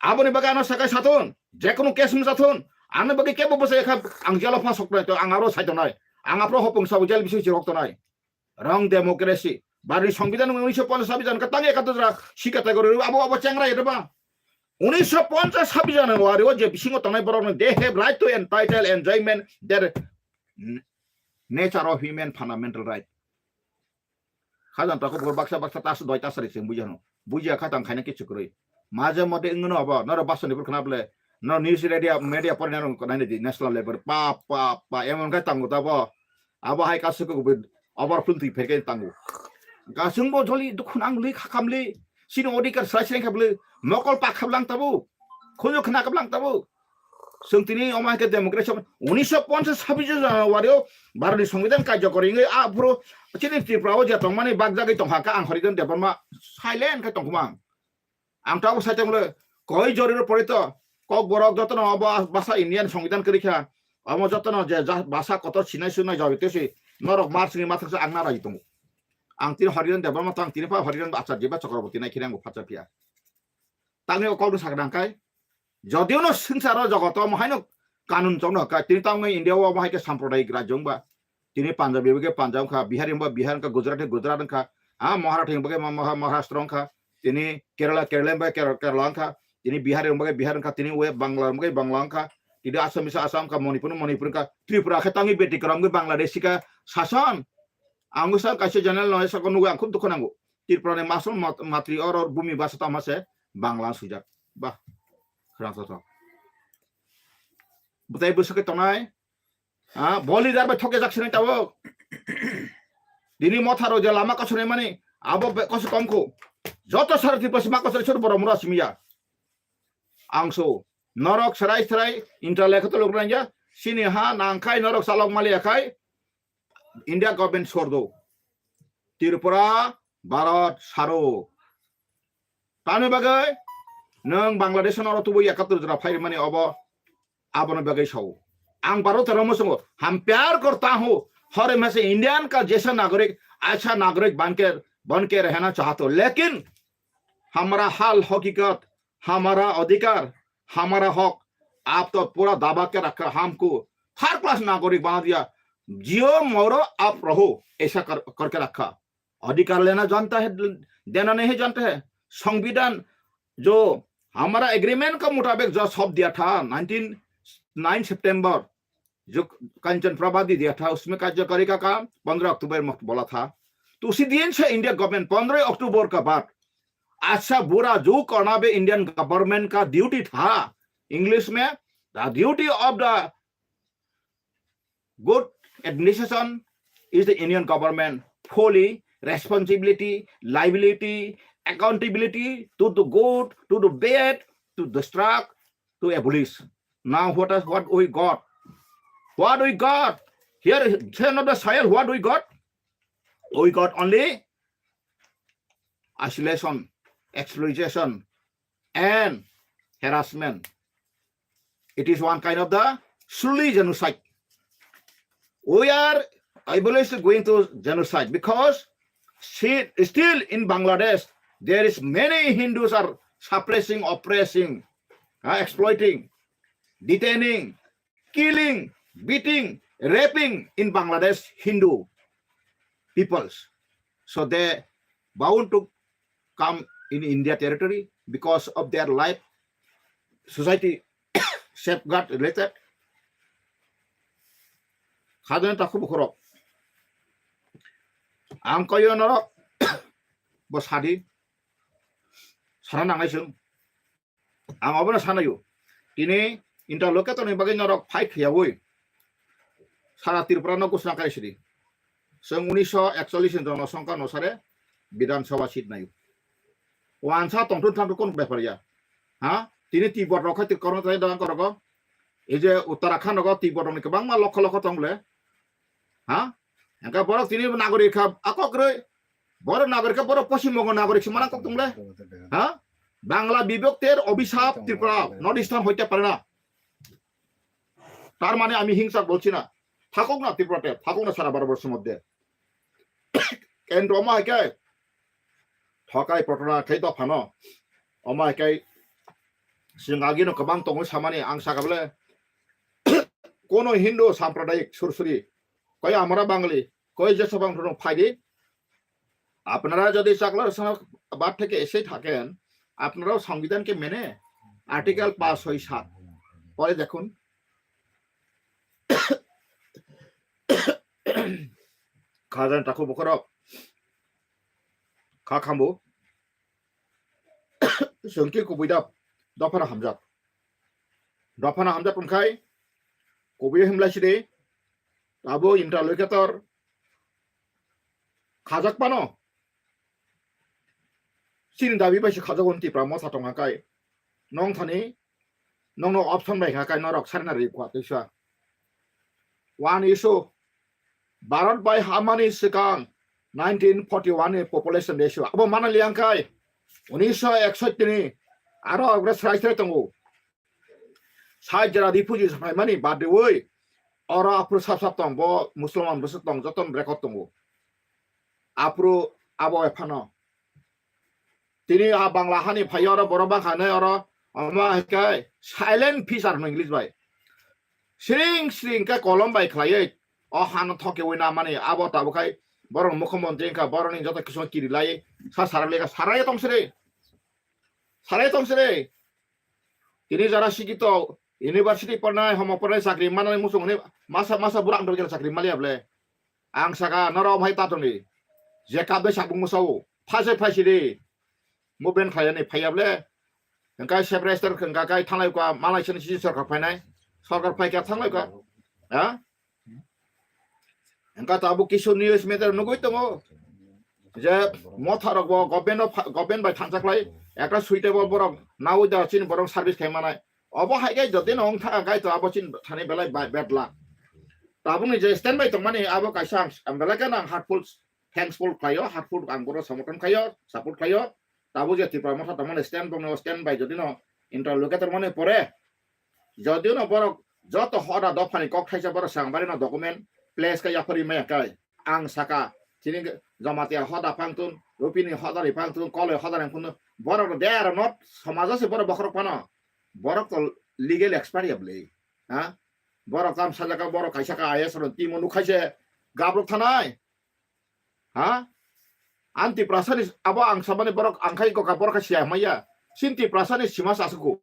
Aboni bagwi ano sakai sathun, jekunu case wngsathun, ano bagwi kebo bwsai kha, ang jalo pha sok tonai, to ang aro sai tonai, ang aphuru hopung sabo jel bising chirok tonai. Wrong democracy. Bari songbidan unisho ponchas sabi jan ka tang ekato jora sika tai gori abo abo chengra eta ba. Unisho ponchas sabi jan wari o je bisingo tonai borok no they have right to entitle enjoyment their n-, nature of human fundamental right. Khajang tako bor baksa baksa tas doi tas ri sing bujano. Buja khatang khaina kichu kwrwi. Maje mode wngno abo, noro basoni bor khna ble, no news radio, media pore nang nai di national level. Pa, pa, pa, emon khai tango tabo. Abo hai kasu ko overflow twi pherke tango. Kasung bo joli dukhun ang li khakam li. Sini odikar sai sai khabli. Mokol pa khablang tabo. Khunju khna khablang tabo. Chwng tini omo hai khe democracy unisho ponchas sabi January o Bharat ni Songbidan karjokori wngwi aphuru chini Tripura o je tongmani bakjagwi tongkha kha ang Harijan Debbarma silent khe tongkhuma ang. Ang tabuk sai tongmole koi joriro porito Kokborok jotono obo basa Indian Songbidan kwrwi kha. Omo jotono je ja-, basa kotor sinai sunai jabite si norok mar sini mathang sa ang na raji tongo. Ang tini Harijan Debbarma tang tini pha Harijan Acharya ba Chakraborty nai khiri ang phacha phiya. Tangni o kokno sakna kai. Jodiyo no swngcharo jogoto omo haino kanun chongno hwkha. Tini tamo India o omo hai khe sampradayik rajyo wngba. Tini Punjabi hwnkhe Punjab wngkha, Bihari wngba Bihar wngkha, Gujarat hwnkhe Gujarat wngkha, ha, Maharashtra hwnkhe Maha-, Maharashtra wngkha, tini Kerala, Kerala wngba Kerala, Kerala wngkha, tini Bihari wngba Bihar wngkha, tini we Bangla wngba Bangla wngkha, tini Assamese Assam wngkha, Manipur Manipur wngkha, Tripura khe tangwi betikromgwi Bangladeshi kha sason. Ang wngsa kaisa channel no saka nugwi ang khub dukha nango. Tripura ni masol mat-, matri oro bumi basa tamo se Bangla swijak. Bah. Khwrang thotho. Bwtai bwswk khe tongnai. Ha, bo leader bai thokjak sinai tabuk. Dini motharo je lama kosonaimani, abo be-, koso komkhu. Joto sara Tripura sima koso isor borok mura simiya. Ang so, norok serai serai intra lekha tolok ranja, sini ha nangkhai norok salok maliya khai, India government sordo. Tripura, Bharat, saro. Tamni bagwi nwng Bangladesh-o oro tubu ekattor jora phai rwmani obo, abono bagwi sao. Ang Bharat-o rwmwi songo, "Hum pyar karta hoon, har hamesha Indian ka jaisa nagarik, acha nagarik banke, banke rehna chahta hoon. Lekin hamara hal hakikat, hamara adhikar, hamara hak, aap to pura daba ke rakha, humko third class nagarik bana diya, jio moro aap raho, aisa kar, karke rakha." अधिकार लेना जानता है, देना नहीं जानता है। संविधान जो हमारा एग्रीमेंट का मुताबिक जो सब दिया था, नाइनटीन, नाइन सितंबर जो कंचन प्रभा दी दिया था, उसमें कार्यकारी का काम पन्द्रह अक्टूबर में बोला था। तो उसी दिन से इंडिया गवर्नमेंट पन्द्रह अक्टूबर का बाद अच्छा बुरा जो करना भी इंडियन गवर्नमेंट का ड्यूटी था, इंग्लिश में, "The duty of the good administration is the Indian government fully responsibility, liability, accountability to the good, to the bad, to destruct, to abolish. Now what is, what we got? What we got? Here, here not the soil, what we got? We got only isolation, exploitation, and harassment. It is one kind of the truly genocide. We are eventually going to genocide because see, still in Bangladesh, there is many Hindus are suppressing, oppressing, uh, exploiting, detaining, killing, beating, raping in Bangladesh Hindu peoples. So they bound to come in India territory because of their life, society safeguard related. Khajani takhu bukhurok. Ang koyo norok bo sadi. Sana nangai sung. Ang obono sanayo. Tini interlocutor ni bagwi norok fight khiyawoi. Sara Tripura no gusna kai sidi. Seng unisho ekchollish ni jono songkha no sare Bidhan Sabha seat nayo. Wansa tongthun thamthun kon bepar ya. Ha? Tini Tibet rok khai Korno tai dang korogo. Ei je Uttarakhand rogo Tibet rok ni kwbangma lokho lokho tong le. Ha? Engka borok tini nagorik kha akok roi. Borok nagorik kha borok Poschim Bongo nagorik se mana kok tong le. Ha? Bangla bibokter obisap Tripura, North Eastern hoite pare na. তার মানে আমি হিংসা বলছি না, থাকুক না ত্রিপুরাতে, থাকুক না সারা ভারতবর্ষের মধ্যে। কেন্দ্র অমা হাইকে ঠকাই প্রতারণা খাই দফানো, অমা হাইকে সিং আগিনো কবাং তঙ্গই সামানি আং সাকাবলে কোনো হিন্দু সাম্প্রদায়িক সুরসুরি, কই আমরা বাঙালি, কই যে সব ফাইদি, আপনারা যদি চাকলার সমাজ থেকে এসেই থাকেন, আপনারাও সংবিধানকে মেনে আর্টিকেল পাঁচ ছয় সাত পরে দেখুন। Khajani takhu bukhurok kha khambo. Chwng khe kubui da dophano hamjak. Dophano hamjak wngkhai kubui himlai sidi. Abo interlocutor khajak pano. Chini dabi bai se khajak on Tipra motha tongkha kai. Nong thani nongno option bai kha kai norok sarna ri kwa tisa. One issue. Bharat bai hamani swkang nineteen forty one ni population ratio abo mana liang kai unisho eksotti ni aro agre srai srai tongo. Sai jera refugee phaimani badewi oro aphuru sap sap tong bo Musliman bwswk tong joto record tongo. Aphuru abo ephano Tini a Bangla hani phai oro borok bangkha nai oro omo hai khe silent feature hwnwi English bai. Siring siring khe kolom bai khlaiwi o hano thokewi namani abo tabuk khai borok mukhyamantri wngkha borokni joto kisu kiri lai sa sarai lekha sarai tong siri. Sarai tong siri. Tini jara sikito university pornai homo pornai chakri manani muchung hwnwi masa masa borok ang chakri maliya ble. Ang saka norok hai tatoni je kap bai sabung mosao phase phaisi de movement khaiyani phaiya ble. Engkai separate engka kai thanglai ka malai sini sisi sorkar phainai sorkar phaikha thanglai ka ha. Engka tabuk kisu news meter nugui tongo je motha rok bo government of government bai thansa khlai ekta suitable borok naui da chini borok service khai manai. Obo hai khe jodi no wng thang khe to abo chini thani belai bad luck. Tabukni je stand bai tongmani abo kaisa ang, ang belai kheno ang heartful, thankful khlaio, heartful ang bono samorthon khlaio, support khlaio. Tabuk je Tripura motha tongmani stand bongno stand bai jodi no interlocutor mani pore, jodi no borok joto hoda dophani kok thaisa borok sangbari no document place khe yaphari maya khe ang saka chini Jamatia hoda phangtun, Rupini hoda ri phangtun, Koloi hoda ri phangtun, borok no dera not somajo se borok bokhorok phano. Borok to legal expert ya bwle. Ha? Borok kam sajaka, borok kaisa ka I A S ro timo nukhaise gabrok thanai. Ha? Anti prasani abo ang sabani borok ang khai koka borok siya maya. Sinti prasani sima sasuku.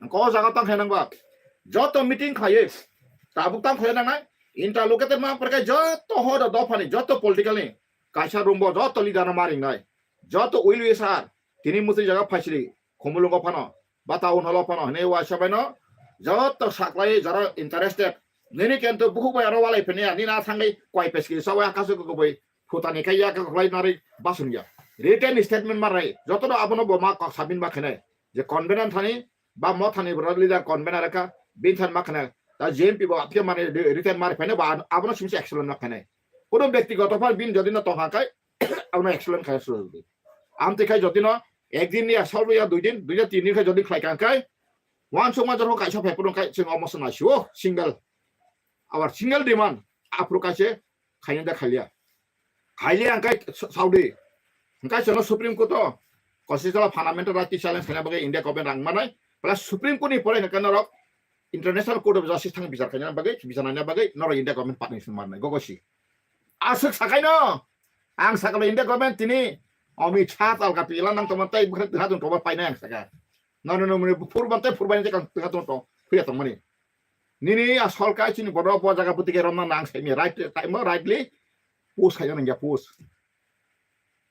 Ko jaga tang khainang ba. Joto meeting khaye. Tabuk tang khaye nangnai. Interlocutor ma perkai joto hoda dophani, joto political ni. Kaisa rumbo joto leader no maringnai. Joto will we sir. Tini musi jaga phaisili. Khumulungo phano. Bata unholo phano hwnwi waisa baino joto saklai jara interested. Nini kento bukhuk bai aro walai phini ya, nini a thangwi koi peski sawi akasu kubui phutani khai ya kaklai nari basung ya. Written statement marai joto no abono bo ma kok sabin ba khenai. Je convener thani ba mo thani boro leader convener ka bin than ma khana ta J M P bo apke mane return mari phane ba abono simse action ma khane. Kono byaktigoto phan bin jodi no tongha kai abono action kha suru. Amte khai jodi no ek din ya sol ya dui din, dui ya tin din khai jodi khlai kan kai wan suma jor kai sa phai purung kai sing omo sana sio single. Our single demand apro kaise khaina da khaliya. Khaliya angkai Saudi. Angkai sono Supreme Court o constitutional fundamental right challenge khaina bagwi India government rang manai. Plus Supreme Court ni pore hwnkhe norok International Court of Justice thang bichar khaina bagwi, bichar naina bagwi norok India government partnership manai. Gogosi. Aswk sakaino. Ang sakalo India government tini Amit Shah talka pila nang tongma tei bwkhak tongma paina ang saka. Nono no muni phurban tei phurban tei kang tongma tong phiya tongmani. Nini a solkai chini bodo bo jaga buti ke romna nang sai mi right time rightly push khai nang ya push.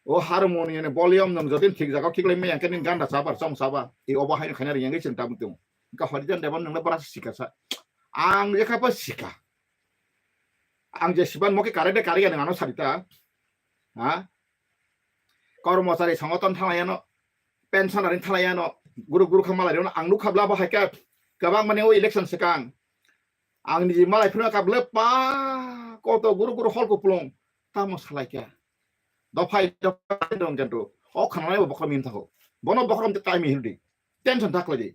O harmony ne volume nang jodin thik jaga thik lai me yang ken ganda sabar chong saba. I obo hai khana yang ching tam tung. Ka hori jan debon nang bara sika sa. Ang je kha pa sika. Ang je siban mo ke kare de kare ya nang ano sarita. Ha? Kormochari songoton thalai ano. Pension arin thalai ano guru guru kha malai rino ang nukha bla bo hai khe kwbang mani o election swkang ang niji malai phirma kap le pa koto guru guru hol kuplung tamo salai khe dophai dophai dong kento o khananai bo bokhrom hin thago bono bokhrom te time hin di tension thak lai di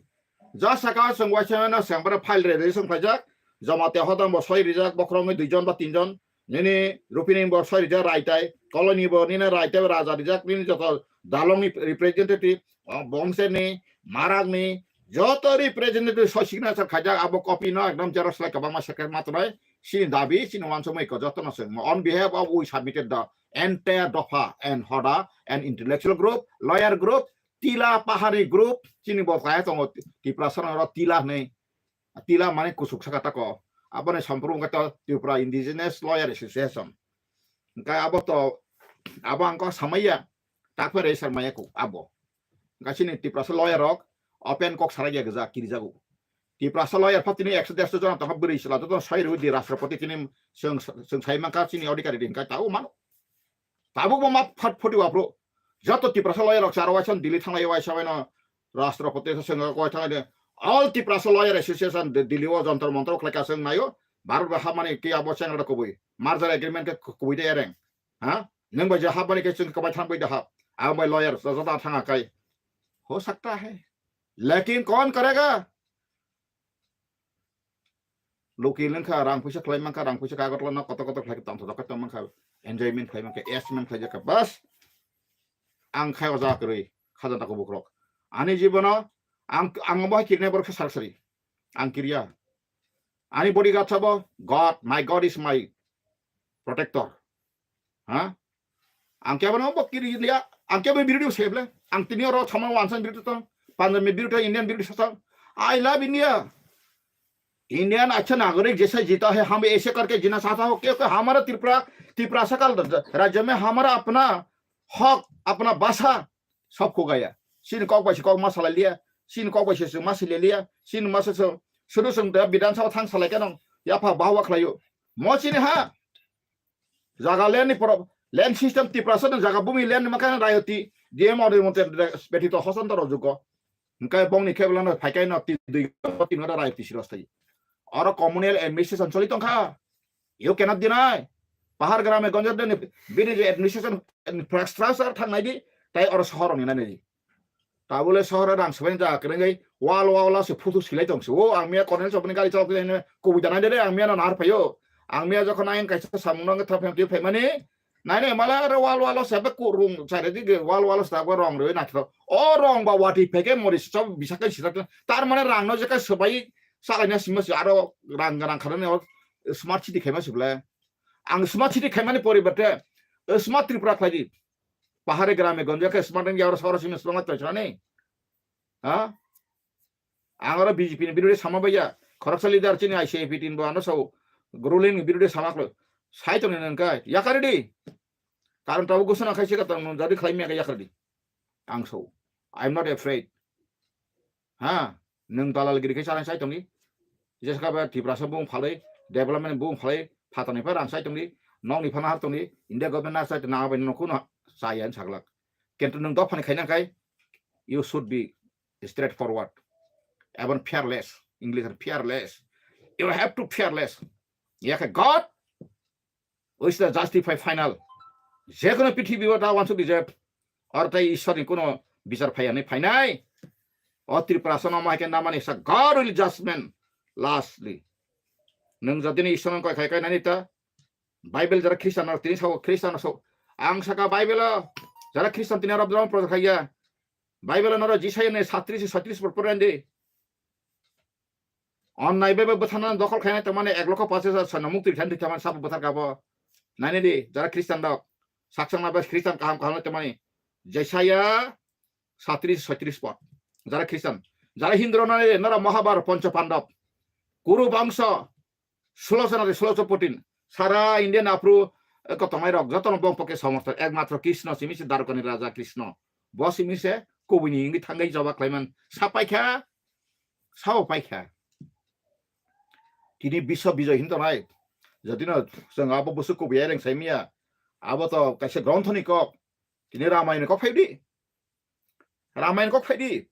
ja saka song waisa na seng bara file registration khlaijak jama te hodam bo soi rijak bokhrom dui jon ba tin jon nini rupini bo soi rijak raitai koloni bo nini raitai raja rijak nini joto dalong ni representative bongse ni marak ni joto representative soi signature khaijak abo copy no ekdom xerox lai kwbangma second ma tonai sini dabi sini wansukmai ko joto no seng on behalf of we submitted the entire dopha and hoda and intellectual group lawyer group tila pahari group sini bo kaya tongo tiprasa no tila hwnwi tila mane kusuk saka tako aboni sampuru wngkha to Tripura Indigenous Lawyer Association. Hingke abo to abo ang kok samaya takpe rei sar maya kok abo. Hingke chini Tiprasa lawyer rok open kok sarai ya gija kirijago. Tiprasa lawyer pha tini ekso derso jona tongkha bwrwi sila joto sai rwi di Rashtrapati tini chwng chwng sai mankha chini odhikari di hingke tabo mano. Tabuk bo ma phat photi wapro. Joto Tiprasa lawyer rok charo waisa Delhi thanglai waisa waino Rashtrapati se sengga koi thanglai de. All Tiprasa Lawyer Association de Delhi o Jantar Mantar khlai ka seng nayo. Bharat ba hamani ke abo seng rok kubui. Merger agreement ke kubui de ereng. Ha? Neng bai ja hamani ke seng kabai thang bai da ha. Ang bai lawyer sa sa thang kai. Ho sakta hai. Lekin kaun karega? Loki lengkha rang puisa khlai mankha rang puisa kagot lana kotor kotor khlai tong thok tong mankha enjoyment khlai mankha esmen khlai jakha bas ang khai oja kwrwi khajan tako bukrok ani jibono ang ang bo kirne borok sar sari ang kirya ani bodyguard sabo God my God is my protector ha Ang kebo no bo kiri India, ang kebo birodi se ble. Ang tini oro sama wansan birodi to, Punjab ni birodi, Indian birodi sasa. I love India. Indian acha nagorik jaisa jita hai, hum aise karke jina chahta ho, kyunki hamara Tripura, Tiprasa ka rajya mein hamara apna hak, apna bhasha sab kho gaya. Sini kok bai si kok ma salai liya, sini kok bai si ma silai liya, sini ma se so, sudu sung da Bidhan Sabha thang salai kanong, yapha bahwa khlaio. Mo sini ha, Jaga land ni poro, land system Tiprasa no jaga bumi land ni makha rayoti, D M order mote betito hosanto rojugo. Hingkai bong ni kebla no phaikai no ti dui tin ora rayoti siros thai. Oro communal administration choli tongkha. You cannot deny. Pahar grame gonjor den bini je administration infrastructure thang nai di, tai oro sohor ni nai di. Tabule sohor rang sbai jaga kwrwngwi wall wall se photo silai tong se. O ang miya Colonel Chopni gari chok twi kubui danai de ang miya no nahar phaio. Ang miya jokhon ayang kaisa samung no thap thap twi phaimani. Nai nai mala aro wall wall se ba kurung chare di wall wall se ba rong rwi naithok. O rong ba wati pheke mori se chop bisa kai sita tar mane rang no je kai sbai salai na sima se aro rang rang khana ne smart city khaima se bole. Ang smart city khaimani poriborte smart Tripura khlai di. Pahare grame gonje khe smart India oro soro simi srong tong chani. Ha? Ang oro B J P ni birode sama baiya. Khoroksa leader chini I C I P tin bo ano sao. Ruling ni birode sama klo. Sai tong nang kai. Yakari di. Karon tabo gusana khai sika tong jadi khlai miya yakari di. Ang so. I am not afraid. Ha, nwng dalalgiri khe chana chai tongdi. Jesa khe ba Tiprasa bung phalwi, development bung phalwi, phatarni pha rang chai tongdi, nokni pha nahar tongdi, India government nahar chai tong, nang bai nokho no chaya wng saglak. Kintu nwng dophani khaina khai, you should be Straightforward. Even fearless. English, fearless. You have to fearless. Yakhe God is the justify final. Jekono prithibi o ta wansuk di je, or tai Ishwar ni kono bichar phaiya ni phainai. O Tripura sono ma ke namani sa God will judgment lastly. Nwng jodi ni Ishwar no koi khai kai nani ta, Bible jara Christian no tini sao, Christian no sao. Ang saka Bible o jara Christian tini aro drama project khaiya. Bible o noro Jisaya ni satris satris por porendi. Onnai bai bai bwtharna dokhol khainai tongmani ek lokho pachish hajar sano mukti thani thwi tongmani sabo bwthar kabo. Nainai di, jara Christian rok, sakchangma bai Christian kaham kaham tongmani. Jesaya satris soitris pod. Jara Christian, jara Hindu rok nainai di, nora Mahabharat Pancha Pandab, Kuru Bangsa, Sulosona de Suloso Putin, sara Indian aphru, eh, kotomai rok jotono bong poke somorthon, ekmatro Krishna simi se Dwarkani Raja Krishna. Bo simi se kubuni wngwi thangwi joba khlaiman sapaikha, sao paikha. Tini biswa bijoy hin tonai. Jodino chwng abo bwswk kubui ai reng saimiya, abo to kaisa gronthoni kok. Tini Ramayana kok phaidi. Ramayana kok phaidi.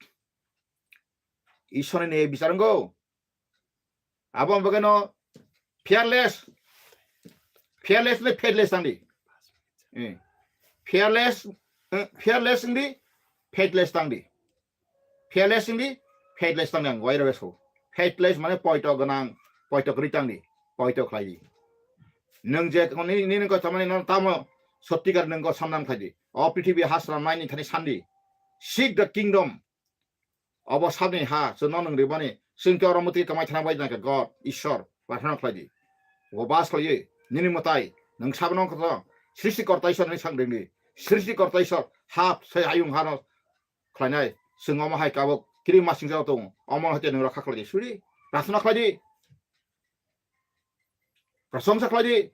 Ishwarni ne bicharango. Abo bagano fearless. Fearless le faithless tangdi. Eh. Fearless, eh, fearless wngdi, faithless tangdi. Fearless wngdi, faithless tangdi ang wairo beso. Faithless mane poito gwnang, poito kwrwi tangdi, poito khlaidi. Nwng je nini, nini ko tamani no tamo sotti kar nwng ko samnam khlaidi. O prithibi hasra naini thani sandi. Seek the kingdom. Obo sabni ha, chwngno nwng rimani, chwng khe oro mwtwi kwmai thana bai nangkha God, Ishwar, prarthana khlaidi. Obo bas khlaiwi, nini mwtai, nwng sabno wngkha to, Srishti Korta Ishwar ni sak ringdi. Srishti Korta Ishwar, ha, sai ayung hano khlainai, chwng omo hai kabuk, kiri masing jao tongo, omo hai te nwng rokha khlaidi, suri, prarthana khlaidi. Prasongsa khlaidi.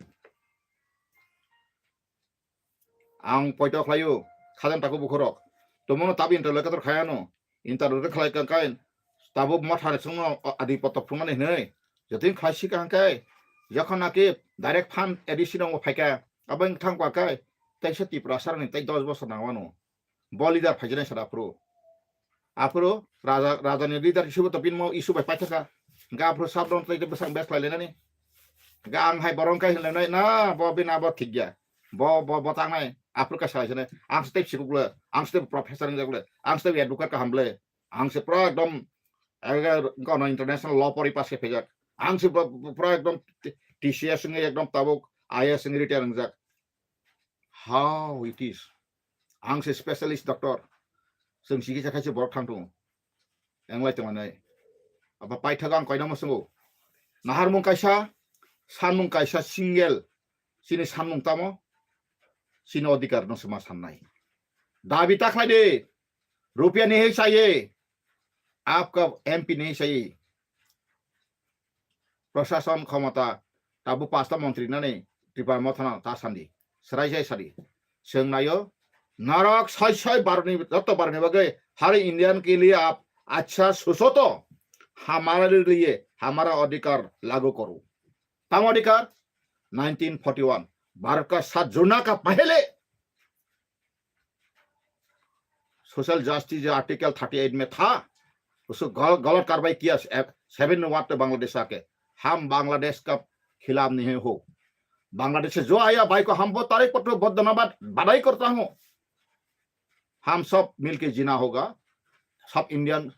Ang poito khlaio, khajan taku bukhurok. Tomono tabi interlocutor khayano. Interlocutor khlai kang kai, tabuk ma thani songno adi poto phunani hinwi. Jotin khlai sika hangkai, jokhon naki direct fund A D C no phaika, abo wng thang kwa kai, tei se Tiprasa rokni tei dos bosor nangwano. Bo leader phaijaknai sara aphuru. Aphuru raja, rajani leader issue bo to bini mo issue bai paithaka. Hingke aphuru sabdon tei bwsang bes khlai lainani. Hingke ang hai borok kai hinlainai na bo bini abo thik ya. Bo, bo, bo tangnai. Aphuru kaisa hai sene. Ang step sikuk le. Ang step professor wngjak le. Ang step advocate kaham le. Ang se pura ekdom, eh, kono international law pori pass khe phaijak. Ang se pura, pura ekdom T C S wngwi ekdom tabuk I A S wngwi retire wngjak. How it is? Ang se specialist doctor. Chwng chikitsa khaise borok thang tongo. Englai tongmani. Abo paithago ang koinama swngo. Naharmung kaisa, sanmung kaisa single. Chini sanmung tamo? Chini odhikar no se ma sannai. Dabi ta khlai de. Rupia nahi chahiye. Aapka M P nahi chahiye. Prashasan khomota, tabuk pasta montri nani Tripura mothano ta sandi. Srai sai sadi. Chwng naio, narok sai sai barni, joto barni bagwi, har Indian ke liye aap achha socho to, hamare liye hamara adhikar lagu karo. Tamo adhikar? Nineteen forty one. Bharat ka sat judne ka pehle social justice जो article thirty eight में था, उसको गल-, गलत कार्रवाई किया, सेवन वाट तो बांग्लादेश आके, हम बांग्लादेश का खिलाफ नहीं हो। बांग्लादेश से जो आया भाई को हम बहुत तारीफ करते हो, बहुत धन्यवाद, बधाई करता हूँ। हम सब मिलके जीना होगा, सब इंडियन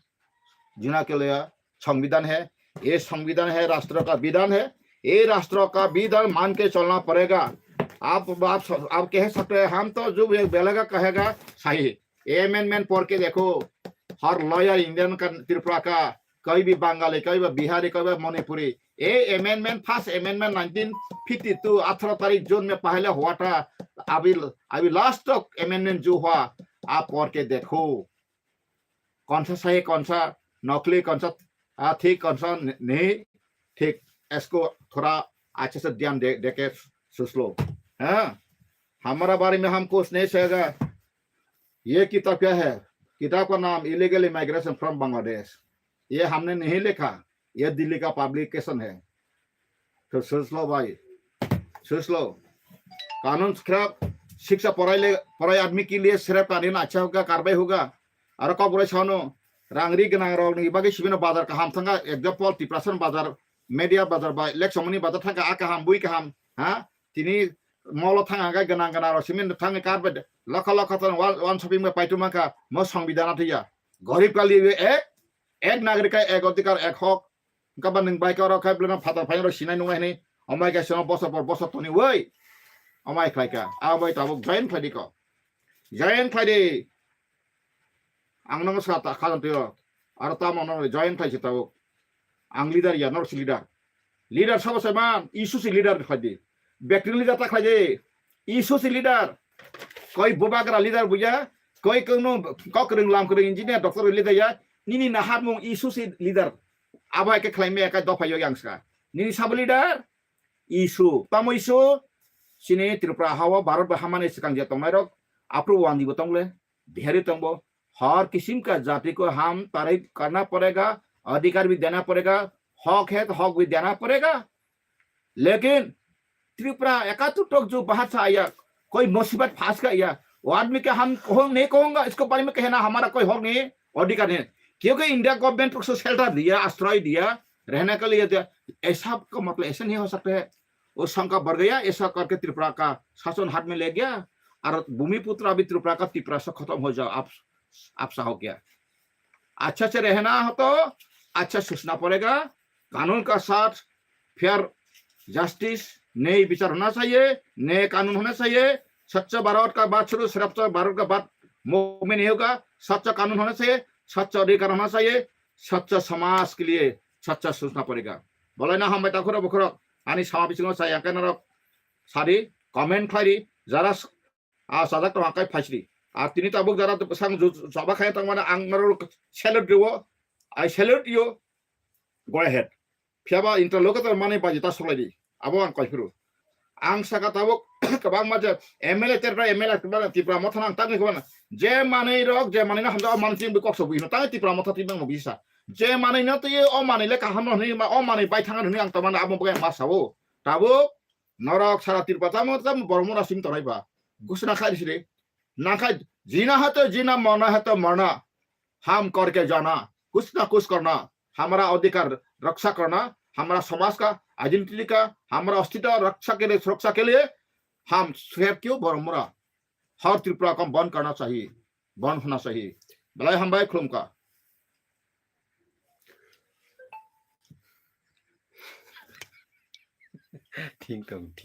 जीना के लिए संविधान है, ये संविधान है, राष्ट्र का विधान है, ये राष्ट्र का विधान मान के चलना पड़ेगा। आप, आप, आप कह सकते हैं, हम तो जो भी बेलगा कहेगा सही। ये अमेंडमेंट पढ़ के देखो, हर लॉयर इंडियन का, त्रिपुरा का, कोई भी बंगाली, कोई भी बिहारी, कोई भी मणिपुरी, ये amendment, first amendment nineteen fifty two, अठारह तारीख जून में पहले हुआ था, अभी, अभी लास्ट तक अमेंडमेंट जो हुआ, आप पढ़ के देखो। कौन सा सही, कौन सा नकली, कौन सा, आ, ठीक, कौन सा न-, नहीं ठीक, इसको थोड़ा अच्छे से ध्यान दे, दे के सोच लो। हाँ? हमारा बारे में हम कुछ नहीं कहेगा। ये किताब क्या है? किताब का नाम इलीगल इमिग्रेशन फ्रॉम बांग्लादेश। ये हमने नहीं लिखा, ये दिल्ली का पब्लिकेशन है। तो सोच लो भाई, सोच लो। कानून खिलाफ शिक्षा पढ़ाई ले, पढ़ाई आदमी के लिए सिर्फ कानून अच्छा होगा, कार्रवाई होगा। और कब बोले छानो, rang ri gwnang rok ni bagwi sibino bazar kaham thangkha, example, Tiprasa bazar, Media bazar bai, Leksomoni bazar thangkha, a kaham, bui kaham, ha? Tini molo thangkha, hwnkhe gwnang gwnang rok simi thangwi kar bai, lokha lokha thang wan, wan shopping bai paitu mankha, mo songbidhan athiya. Gorib ka liye ek, ek nagrik ka ek adhikar, ek hok. Hwnkhe ba nwng bai ka rok khai, bwlwino phatar phaino rok sinai nungnai hwnwi, omai kaisa no bosor por bosor toni oi. Omai khlai kha, a bai tabuk join khlai di ko. Join khlai di. Ang nang sa ta kha twi. Aro tamo no join khlai se tabuk. Ang leader ya, nor si leader. Leader sabo se man, isu si leader khlai di. Bekti leader ta khlai di. Isu si leader. Koi bubagra leader buya. Koi kunu kok ring lam kring engineer doctor leader ya. Nini naharmung isu si leader. Abo hai khe khlai me kai dopha yo yang ska. Nini sabo leader. Isu. Tamo isu. Sini Tripura hawa Bharat ba hamani swkang je tongnai rok. Apru wandi bo tongle. Bihari tongbo, हर किसिम का जाति को हम तारीफ करना पड़ेगा, अधिकार भी देना पड़ेगा, हक है तो हक भी देना पड़ेगा। लेकिन त्रिपुरा एकात्तर टोक जो बाहर से आया, कोई मुसीबत फंस गया, वो आदमी के हम कहो, नहीं कहूंगा, इसके बारे में कहना हमारा कोई हक नहीं, अधिकार नहीं, क्योंकि इंडिया गवर्नमेंट उसको शेल्टर दिया, आश्रय दिया, रहने के लिए दिया। ऐसा का मतलब ऐसा नहीं हो सकता है। वो शंका बढ़ गया, ऐसा करके त्रिपुरा का शासन हाथ में ले गया और भूमिपुत्र अभी त्रिपुरा का तिपरासा खत्म हो जाओ, आप, आप सा हो गया। अच्छा से रहना हो तो अच्छा सोचना पड़ेगा। कानून का साथ फेयर जस्टिस, न्याय विचार होना चाहिए, न्याय कानून होना चाहिए। सच्चा भारत का बात शुरू, सच्चा भारत का बात मुंह में नहीं होगा। सच्चा कानून होना चाहिए, सच्चा अधिकार होना चाहिए, सच्चा समाज के लिए सच्चा सोचना पड़ेगा। Bolai na hambai takhura bukhurok, ani sama bisingo chaya khe norok sadi, comment khlaidi, jara s-, a sajak tong akai phaisidi. Ar tini tabuk jara sang ju-, jaba khai tong mane ang norok salute riwo, I salute you, go ahead. Phiya ba interlocutor mani baji ta soklaidi, abo ang koi phuru. Ang saka tabuk kwbangma je M L A terba M L A kwbangma Tipra motha nang tangwi kwbangma. Je manwi rok, je manwi no hamjak, o manwi twi kok sobwi hino, tangwi Tipra motha twi bangma bisa. Je manwi no twi o manwi le kaham no hwnwi ma, o manwi bai thang hwnwi ang tamani abo bwkha ma sao. Tabuk norok sara Tripura tamo tamo borok mona simi tonai ba. Gusna khai sire. Nangkha jina hai to jina, marna hai to marna. हम करके जाना, कुछ ना कुछ करना, हमारा अधिकार रक्षा करना, हमारा समाज का आइडेंटिटी का, हमारा अस्तित्व रक्षा के लिए, सुरक्षा के लिए हम स्वयं क्यों बरमुरा हर त्रिपुरा को बंद करना चाहिए, बंद होना चाहिए। Belai hambai, khulumkha. Thik tong, thik.